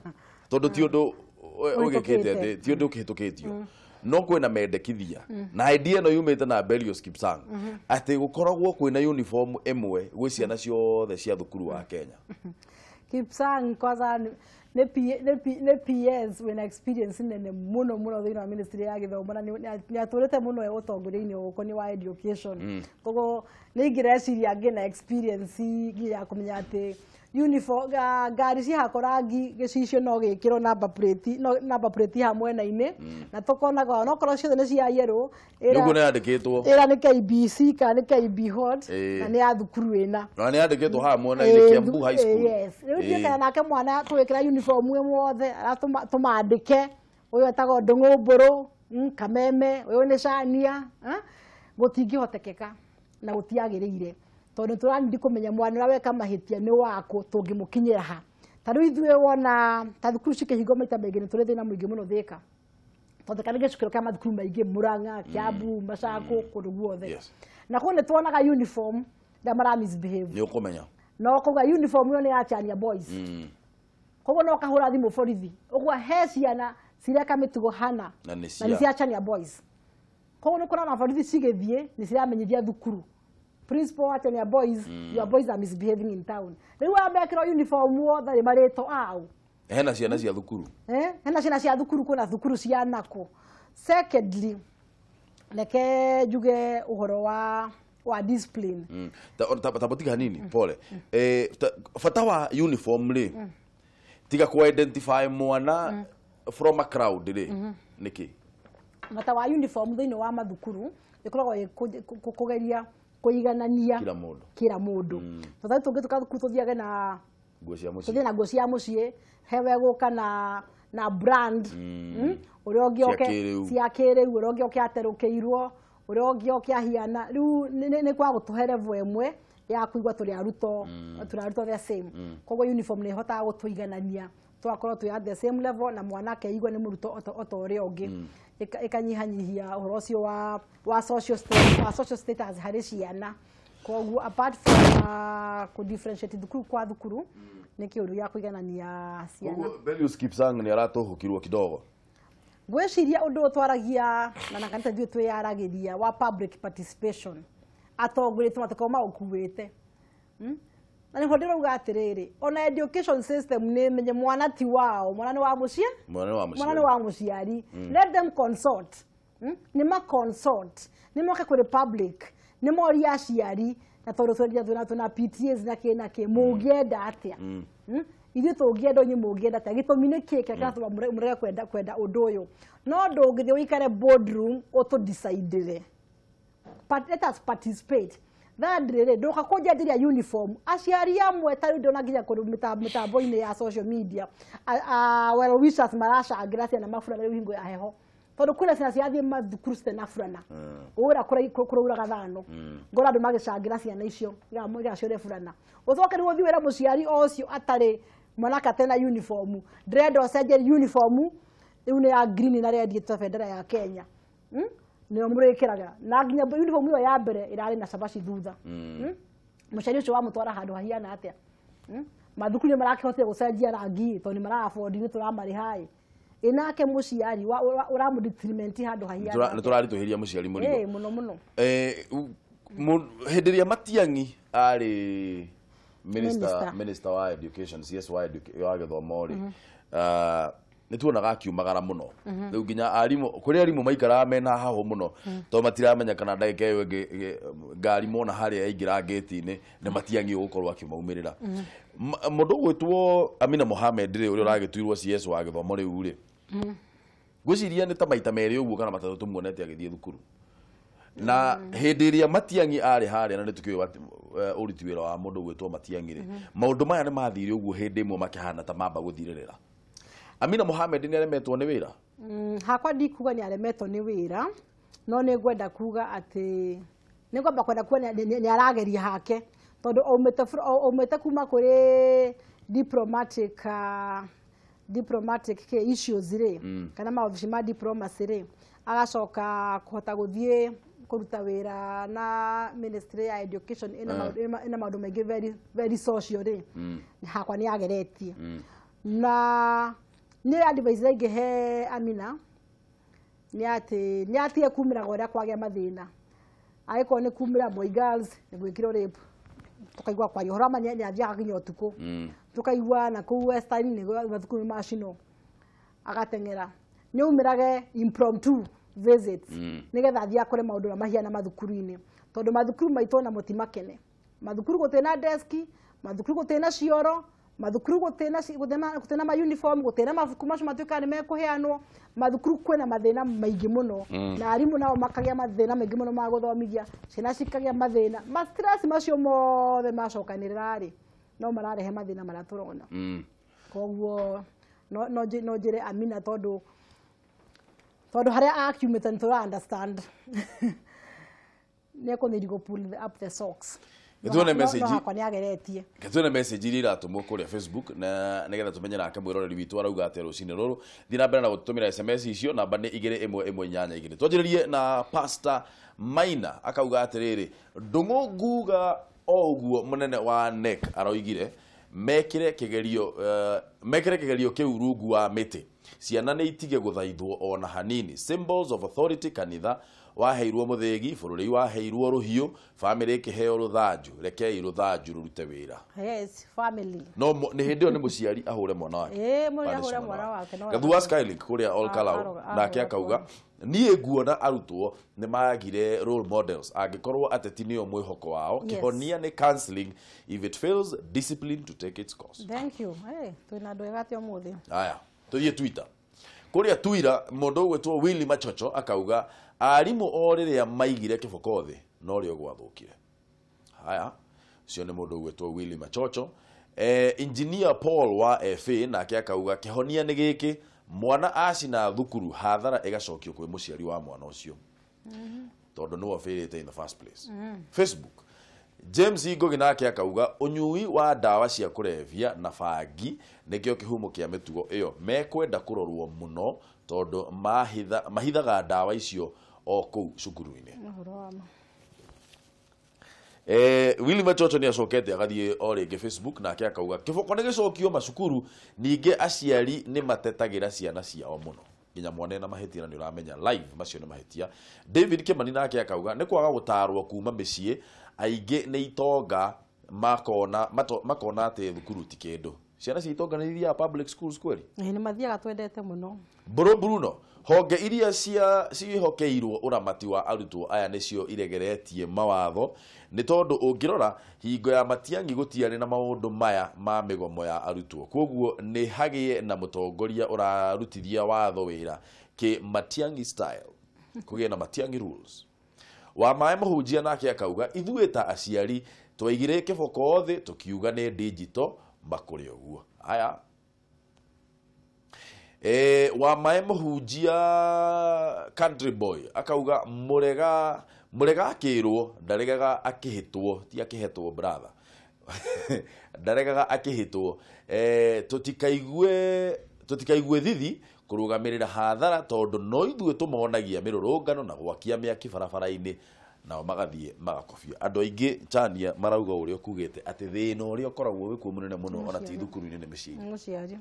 tondũ ti ũndũ ũgĩkĩte atĩ ti ũndũ ũkĩhĩtũkĩtio no kwĩna mendekithia na idea ĩno yumĩte na Belios Kipsang atĩ gũkoragwo kwĩna uniform ĩmwe gwĩ ciana ciothe cia thukuru wa Kenya. Kipsang kwanza nĩ PS wĩna experience nene mũno mũno thĩinĩ wa ministry ya gĩthomo na nĩ atũrĩte mũno ũtongoria-inĩ ũkoniĩ wa education. Koguo nĩ ingĩreciria ngĩna experience ya kũmenya atĩ uniform ngari cihakwo rangi gĩcicio no gĩkĩrwo number plate haha mwena-inĩ na tũkonaga onokorwo ciothe nĩ cia yellow nĩguo nĩ yandĩkĩtwo ĩra nĩ KBC kana nĩ KB Hot na nĩ ya thukuru ĩna na nĩ yandĩkĩtwo haha mwena-inĩ Kiambu High School. Yes, rĩu ndiĩ kana nake mwana tũgĩkĩra uniform ĩmwe othe arĩa tũmandĩke ũyũ etagwo Ndũng'ũ Mbũrũ, Kameme, ũyũ nĩ Chania, gũtingĩhotekeka na gũtiagĩrĩire tondũ tũranindi kũmenya mwana ũrĩa weka mahĩtia nĩ wakũ tũngĩmũkinyĩra ha. Ta rĩu ithuĩ wona ta thukuru cikĩhingwo maita maingĩ nĩ tũrĩ thĩna mũingĩ mũno Thĩka tondũ Thĩka nĩ gĩcukĩro kĩa mathukuru maingĩ Murang'a, Kiambu, Machakos kũndũ guothe. Na kũu nĩ tuonaga uniform rĩrĩa mara misbehave nĩ ũkũmenya no kũga uniform ĩyo nĩ ya Chania Boys. Koguo no kahũra thimũ borithi ũguo he ciana cireka mĩtugo hana na nĩ cia Chania Boys. Koguo nĩ kũrona borithi cigĩthiĩ nĩ ciramenyithia thukuru principal wa Chania Boys, your boys are misbehaving in town. Rĩu amekĩrwo uniform wothe rĩ marĩtwo au. Hena ciana cia thukuru. Hena ciana cia thukuru kwĩna thukuru cia nako. Secondly, reke njuge ũhoro wa discipline. Ta hanini pole. Bata wa uniform rĩ tiga ku identify mwana from a crowd rĩ nĩkĩ? Bata wa uniform thĩinĩ wa mathukuru ĩkoragwo kũgeria kũiganania kila mũndũ. Tondũ tũngĩtuĩka thukuru tũthiage na nguo cia mũciĩ, tũthiĩ na nguo cia mũciĩ, hewe gũka na brand ũrĩa ũngĩ oke cia kĩrĩu, ũrĩa ũngĩ oke aterũkĩirwo, ũrĩa ũngĩ oke ahiana. Rĩu nĩ kwa gũtũhe level ĩmwe ya kũigua tũrĩ arutwo, tũrĩ arutwo the same. Koguo uniform nĩ ĩhotaga gũtũiganania tũgakorwo twĩ at the same level na mwana akeigua nĩ mũrutwo ota ũrĩa ũngĩ. Ĩkanyihanyihia ũhoro ũcio wa social status harĩ ciana. Koguo apart from kũ differentiate thukuru kwa thukuru nĩ kĩũndũ gĩa kũiganania ciana. Koguo Belius Kipsang nĩ aratũhũkirwo kidogo. Ngwĩciria ũndũ twaragia na kanitha ithuĩ twĩyaragĩria wa public participation atongoria tũmatikorwo maũkuĩte. Na nĩho ndĩrauga atĩrĩrĩ, ona education system nĩ menye mwana ti wao, mwana nĩ wa mũciĩ, mwana nĩ wa mũciari. Let them consult. Nĩ ma consult, nĩ moke kũrĩ public, nĩ morie aciari, na tondũ twendia twĩna PTAs na kĩ na kĩ, mũngĩenda atĩa? Ithuĩ tũngĩenda inyuĩ mũngĩenda atĩa? Gĩtũmi nĩ kĩ kĩrĩa kĩratũma mũrege kwenda ũndũ ũyũ? No ndũngĩthiĩ ũikare boardroom ũtũ-decidĩre. Let us participate. Thirdly, ndoka kũnjenjeria uniform. Aciari amwe ta rĩu ndona nginya kũndũ mĩtambo-inĩ ya social media, well wishers maracangĩra ciana maburana rĩu hingo ya heho, tondũ kwĩna ciana cirathiĩ mathukuru citarĩ na burana, ũra kũraura gathano, ngora andũ magĩcangĩra ciana icio igaciũre burana. Ũcoke rĩu ũthiĩ wĩre mũciari o ũcio atarĩ mwanake atarĩ na uniform, ndĩrenda ũcenjerie uniform rĩu nĩ ya green na red ta bendera ya Kenya, nĩyo mũrĩkĩraga, na nginya uniform ĩyo ya mbere ĩrarĩ na cabaci thutha. Mũciari ũcio wamũtwara handũ hahiana atĩa? Mathukuru nĩ marakĩhotire gũcenjia rangi tondũ nĩ mara afford, nĩ tũramarĩha ĩ. Ĩ nake mũciari ũramũ handũ hahiana. Nĩ tũraritũhĩria mũciari mũrigo. Mũno mũno. Hĩndĩ ĩrĩa Matiang'i arĩ minister wa education, CS wa gĩthomo rĩ, nĩ tuonaga akiumagara mũno. Rĩu nginya arimũ, kũrĩ arimũ maikaraga mena hahũ mũno, tondũ matiramenya kana ndagĩka ĩyo ĩngĩ ngari mona harĩa yaingĩra ngĩti-inĩ nĩ Matiang'i ũgũkorwo akĩmaumĩrĩra. Mũndũ ũgwĩtwo Amina Mohamed rĩ, ũrĩa ũragĩtuirwo CS wa gĩthomo rĩu rĩ, ngwĩciria nĩ ta maita merĩ ũguo kana matatũ tũmuonete agĩthiĩ thukuru. Na hĩndĩ ĩrĩa Matiang'i arĩ harĩa, na nĩ tũkĩũĩ ũruti wĩra wa mũndũ ũgwĩtwo Matiang'i rĩ, maũndũ maya nĩ mathire ũguo hĩndĩ ĩmwe makĩhana ta mamba gũthirĩrĩra. Amina Mohamed nĩ aremetwo nĩ wĩra? Hakwa ndikuga nĩ aremetwo nĩ wĩra, no nĩ ngwenda kuga atĩ nĩ ngwamba kwenda kuga nĩ arageria hake, tondũ aumĩte kuma kũrĩ diplomatic issues rĩ, kana maobici ma diplomacy rĩ, agacoka kũhota gũthiĩ kũruta wĩra na ministry ya education ĩna maũndũ maingĩ very very social rĩ, hakwa nĩ ageretie. Na nĩ advice ingĩhe Amina nĩ atĩ nĩ atige kumĩraga ũrĩa kwagĩa mathĩna. Angĩkorwo nĩ kumĩra boy girls nĩ gwĩkirwo rape, tũkaigua kwaria ũhoro wa ma nĩ athiaga nginya ũtukũ, tũkaigua na kũu Western nĩ mathukuru macinwo, agateng'era. Nĩ aumĩrage impromptu visits nĩgetha athiĩ akore maũndũ ũrĩa mahiana mathukuru-inĩ, tondũ mathukuru maitũ ona mũtimakene. Mathukuru gũtirĩ na deski, mathukuru gũtirĩ na cioro, mathukuru gũtirĩ na ma uniform, gũtirĩ na mabuku macio matuĩkaga nĩ mekũheanwo. Mathukuru kwĩna mathĩna maingĩ mũno, na arimũ nao makagĩa mathĩna maingĩ mũno ma gũthomithia, ciana cikagĩa mathĩna, ma stress macio mothe macokanĩrĩra rĩ, no mararehe mathĩna marĩa tũrona. Koguo no njĩre Amina tondũ harĩa akiumĩte nĩ tũra understand nĩ ekũnĩri gũ pull up the socks. Gĩtuone message. No hakwa nĩ ageretie. Gĩtuone message iria iratũmwo kũrĩa Facebook na nĩgetha tũmenye nake mwĩroreri witũ arauga atĩa rũcinĩ rũrũ. Thiĩ na mbere na gũtũtũmĩra SMS icio, namba nĩ 21182. Twanjĩrĩrie na Pastor Maina akauga atĩrĩrĩ, Ndũng'ũ nguga o ũguo mũnene wa NEC aroigire mekĩre kĩgerio kĩu rungu wa mĩtĩ, ciana nĩ itige gũthaithwo ona hanini. Symbols of authority, kanitha waheirwo mũthĩgi, bũrũri waheirwo rũhiũ, family ĩkĩheo rũthanju, rekei rũthanju rũrute wĩra. Yes, family. No nĩ hĩndĩ ĩyo nĩ mũciari ahũre mwana wake. Mũrĩa ahũre mwana wake. Gathu wa Skylink kũrĩa Ol Kalou nake akauga niĩ nguona arutwo nĩ magire role models angĩkorwo ateti nĩo mwĩhoko wao. Kĩhonia nĩ counseling, if it fails discipline to take its course. Thank you. Twĩna andũ ega atĩa ũmũthĩ. Aya, tũthiĩ Twitter. Kũrĩa Twitter mũndũ ũgwĩtwo Willy Machocho akauga arimũ o rĩrĩa maigire kĩboko thĩ no rĩo gwathũkire. Haya, ũcio nĩ mũndũ ũgwĩtwo Willy Machocho. Engineer Paul wa FA nake akauga kĩhonia nĩ gĩkĩ, mwana acina thukuru hathara ĩgacokio kwĩ mũciari wa mwana ũcio, tondũ nĩwe ũbĩrĩte in the first place. Facebook, James Ngugi nake akauga ũnyui wa ndawa cia kũrebia na bangi nĩkĩo kĩhumo kĩa mĩtugo ĩyo, mekwenda kũrorwo mũno tondũ mahithaga ndawa icio o kũu cukuru-inĩ. Willy Machocho nĩ acokete agathiĩ o rĩngĩ Facebook nake akauga kĩboko nĩ gĩcokio macukuru, ningĩ aciari nĩ matetagĩra ciana ciao mũno nginya mwana ena mahĩtia na nĩ ũramenya live macio nĩ mahĩtia. David Kimani nake akauga nĩ kwaga gũtarwo kuma mĩciĩ, aingĩ nĩ itonga makona makona atĩ thukuru ti kĩndũ. Ciana cia itonga nĩ ithiaga public schools kweli? Nĩ mathiaga twendete mũno. Mbũrũ Bruno, honge iria ciĩhokeirwo ũramati wa arutwo aya nĩcio iregeretie mawatho nĩ tondũ ũngĩrora hingo ya Matiang'i gũtiarĩ na maũndũ maya ma mĩgomo ya arutwo, koguo nĩ hagĩe na mũtongoria ũrarutithia watho wĩra kĩ Matiang'i style, kũgĩe na Matiang'i rules. Wa maĩ mũhunjia nake akauga ithuĩ ta aciari twaigire kĩboko thĩ tũkiuga nĩ digital makũrĩ ũguo. Aya wa maĩ mũhunjia country boy akauga mũrega mũrega akĩrwo ndaregaga akĩhĩtwo, ti akĩhetwo brother ndaregaga akĩhĩtwo. Tũtikaigue thithi kũrũgamĩrĩra hathara tondũ no ithuĩ tũmonagia mĩrũrũngano na gwakia mĩaki barabara-inĩ nao magathiĩ magakobia. Andũ aingĩ Chania marauga ũrĩa ũkugĩte atĩ thĩna ũrĩa ũkoragwo wĩkuo mũnene mũno ona ti thukuru-inĩ nĩ mĩciĩ-inĩ. Mũciari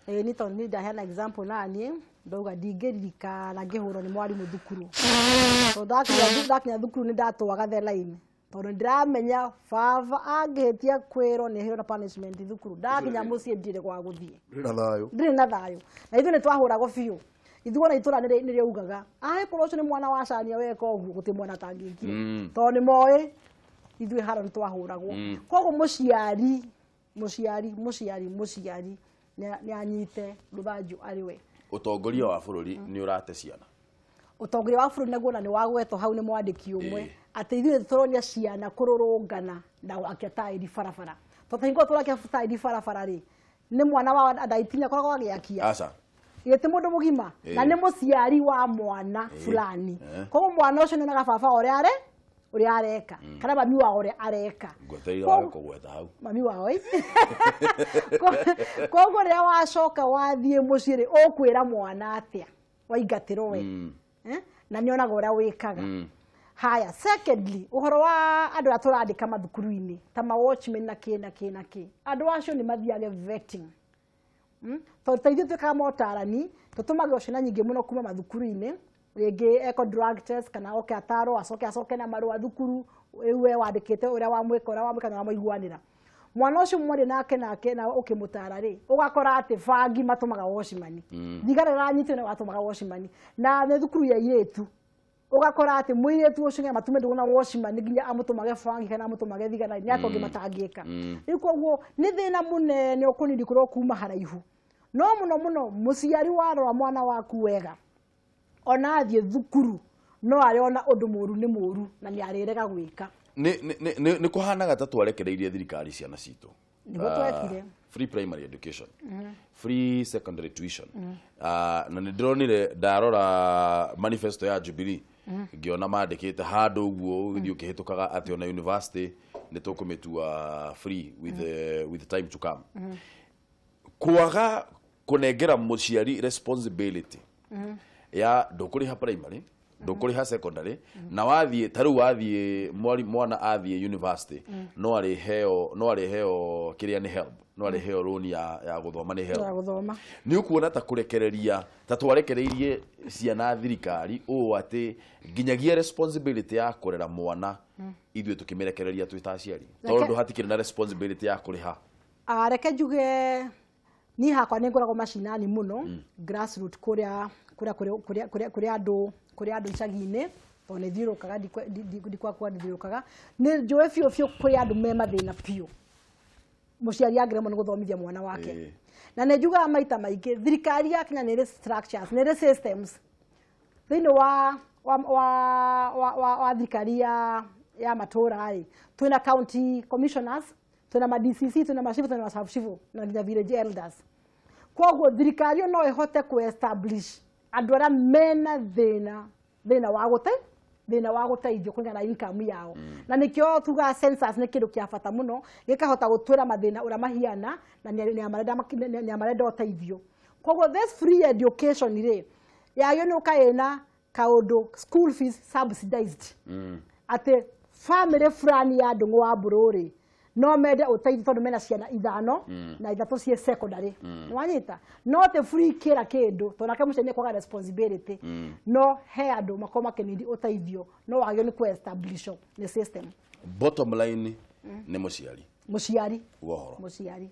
nĩ tondũ niĩ ndaheana example naniĩ ndauga ndingĩririkana ngĩhũrwo nĩ mwarimũ thukuru, tondũ ndakinya thukuru nĩ ndatwaga the line, tondũ ndĩramenya baba angĩhĩtia kwĩrwo nĩ heo na punishment thukuru, ndakinya mũciĩ ndirĩ gwa gũthiĩ, ndirĩ na thayũ. Na ithuĩ nĩ twahũragwo biũ, ithuĩ ona itũra nĩ rĩaugaga angĩkorwo ũcio nĩ mwana wa Chania weka ũguo gũtirĩ mwana atangĩkire, tondũ nĩ moĩ ithuĩ haro nĩ twahũragwo. Koguo mũciari mũciari mũciari mũciari nĩ anyite rũthanju arĩ we. Ũtongoria wa bũrũri nĩ ũrate ciana. Ũtongoria wa bũrũri naguo na nĩ wagwetwo hau nĩ mwandĩki ũmwe atĩ ithuĩ tũronia ciana kũrũrũngana na gwakia taĩri barabara, tondũ hingo tũrakia taĩri barabara rĩ nĩ mwana wa ndaitinya akoragwo agĩakia. Aca gĩtĩ mũndũ mũgima na nĩ mũciari wa mwana fulani, koguo mwana ũcio nĩonaga baba ũrĩa ũrĩa areka kana mami wao ũrĩa areka. Ngwetereire wage kũgweta hau mami wao. Koguo rĩrĩa wacoka wathiĩ mũciĩ rĩ ũkwĩra mwana atĩa waingatĩrwo we na nĩonaga ũrĩa wĩkaga. Haya, secondly, ũhoro wa andũ arĩa tũrandĩka mathukuru-inĩ ta ma watchmen na kĩ na kĩ na kĩ, andũ acio nĩ mathiage vetting. Tondũ ta ithuĩ twĩkaga motarani tũtũmagĩrwo ciana nyingĩ mũno kuma mathukuru-inĩ, rĩngĩ eko drug test kana oke atarwo acoke acoke na marũa thukuru rĩu we wandĩkĩte ũrĩa wamwĩka ũrĩa wamwĩka na wamũiguanĩra. Mwana ũcio mwarĩ nake nake na ũkĩmũtara rĩ ũgakora atĩ bangi matũmaga watchman, thigara ĩranyitwo nĩ watũmaga watchman, na nĩ thukuru ya airĩtu ũgakora atĩ mũirĩtu ũcio nĩ matume ndũgũ na watchman nginya amũtũmage bangi kana amũtũmage thigara nĩ atongĩ matangĩka. Rĩu koguo nĩ thĩna mũnene ũkũnindi kũrwo kuma haraihu, no mũno mũno mũciari warora mwana waku wega ona athiĩ thukuru no arĩona ũndũ mũru nĩ mũru na nĩ arĩrega gwĩka. Nĩ kũhanaga ta twarekereirie thirikari ciana citũ. Nĩguo twekire free primary education, free secondary tuition. Na nĩ ndĩronire ndarora manifesto ya Jubilee ngĩona mandĩkĩte handũ ũguo ũgĩthiĩ ũkĩhĩtũkaga atĩ ona university nĩ tũkũmĩtua free with the time to come. Kwaga kũnengera mũciari responsibility ya ndũkũrĩha primary ndũkũrĩha secondary na wathiĩ ta rĩu wathiĩ mwana athiĩ university no arĩheo kĩrĩa nĩ HELB, no arĩheo loan ya gũthoma nĩ HELB. Nĩ ũkuona ta kũrekereria ta twarekereirie ciana thirikari ũũ atĩ nginyagia responsibility ya kũrera mwana ithuĩ tũkĩmĩrekereria twĩ ta aciari, tondũ hatikĩrĩ na responsibility ya kũrĩha. Reke njuge niĩ hakwa nĩ ngoragwo macinani mũno grassroot kũrĩa kũrĩa kũrĩa kũrĩa kũrĩa andũ kũrĩa andũ icagi-inĩ, tondũ nĩ thiũrũrũkaga ndikwakwa ndithiũrũrũkaga, nĩ njũĩ biũ biũ kũrĩ andũ me mathĩna biũ mũciari angĩremwo nĩ gũthomithia mwana wake. Na nĩ njugaga maita maingĩ thirikari ya Kenya nĩ ĩrĩ structures, nĩ ĩrĩ systems thĩinĩ wa thirikari ya matũra rĩ, twĩna county commissioners, twĩna ma DCC, twĩna macibu, twĩna masub-chifu na nginya village elders. Koguo thirikari no ĩhote kũ establish andũ arĩa mena thĩna wa gũte thĩna wa gũteithio kũringana na income yao. Na nĩkĩo tugaga census nĩ kĩndũ kĩa bata mũno, gĩkahota gũtwĩra mathĩna ũrĩa mahiana na nĩ marenda ũteithio. Koguo this free education rĩ yagĩrĩirwo nĩ gũka ĩna kaũndũ school fees subsidized, atĩ family fulani ya Ndung'u wa Mbũrũ rĩ no mende ũteithio tondũ mena ciana 5 na 3 ciĩ secondary. Nĩ wanyita? No te free kĩra kĩndũ tondũ nake mũciari nĩ kwaga responsibility, no he andũ makorwo makĩnindi ũteithio no wagĩrĩirwo nĩ kũ establish nĩ system. Bottom line nĩ mũciari. Mũciari. Uga ũhoro. Mũciari.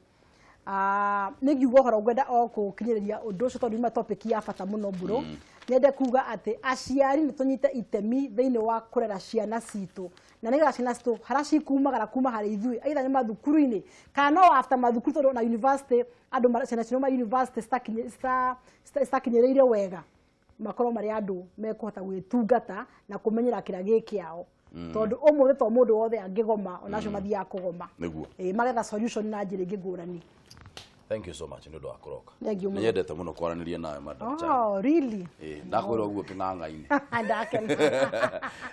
Nĩ ngiuga ũhoro ngwenda o gũkinyĩrĩria ũndũ ũcio tondũ nĩ topic ya bata mũno mbũrũ. Nyende kuga atĩ aciari nĩ tũnyite itemi thĩinĩ wa kũrera ciana citũ, na nĩgetha ciana citũ harĩa cikumagara kuma harĩ ithuĩ, either nĩ mathukuru-inĩ kana no after mathukuru, tondũ na university andũ ciana citũ ma university citakinyĩrĩire wega, makorwo marĩ andũ mekũhota gwĩtungata na kũmenyera kĩrĩa gĩ kĩao. Tondũ ũmũthĩ to mũndũ wothe angĩgoma, onacio mathiaga kũgoma. Nĩguo. Magetha solution na njĩra ĩngĩ ngũrani. Thank you so much nĩ ũndũ wa kũroka. Thank you Nĩ mũno. nyendete mũno kwaranĩria nawe, Madam Chania. Oh, really? Ndakwĩra ũguo kĩng'ang'a-inĩ. Ndakena.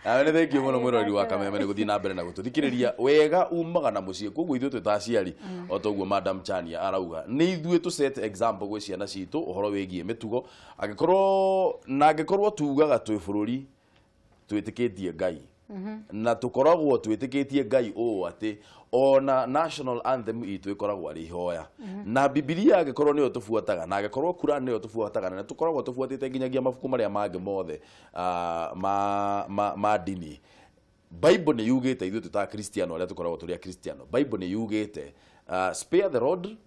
Nawe nĩ thengiũ mũno mwĩroreri wa Kameme nĩ gũthiĩ na mbere na gũtũthikĩrĩria. Wega umaga na mũciĩ, koguo ithuĩ twĩ ta aciari, o ta ũguo Madam Chania arauga, nĩ ithuĩ tũ set example gwĩ ciana citũ ũhoro wĩgiĩ mĩtugo. Angĩkorwo na angĩkorwo tugaga twĩ bũrũri twĩtĩkĩtie Ngai, na tũkoragwo twĩtĩkĩtie Ngai ũũ atĩ ona national anthem itũ ĩkoragwo arĩ ihoya, na Bibilia angĩkorwo nĩyo tũbuataga, na angĩkorwo Quran nĩyo tũbuataga, na tũkoragwo tũbuatĩte nginyagia mabuku marĩa mangĩ mothe ma ndini, Bible nĩ yugĩte ithuĩ twĩ ta Kristiano arĩa tũkoragwo tũrĩ Akristiano, Bible nĩ yugĩte spare the rod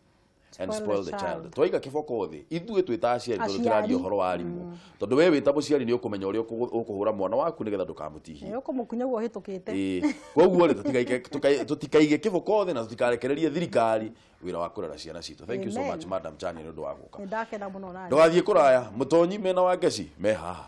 and spoil the child. Twaiga kĩboko thĩ ithuĩ twĩ ta aciari, tondũ tũraria ũhoro wa arimũ, tondũ we wĩ ta mũciari nĩ ũkũmenya ũrĩa ũkũhũra mwana waku nĩgetha ndũkamũtihie. Ũkũmũkunya guo ũhĩtũkĩte. Koguo rĩ, tũtikaige kĩboko thĩ na tũtikarekererie thirikari wĩra wa kũrera ciana citũ. Thank you so much, Madam Chania, nĩ ũndũ wa gũka. Nĩ ndakena mũno nani. Ndũgathiĩ kũraya, mũtonyi mena wa ngeci me haha.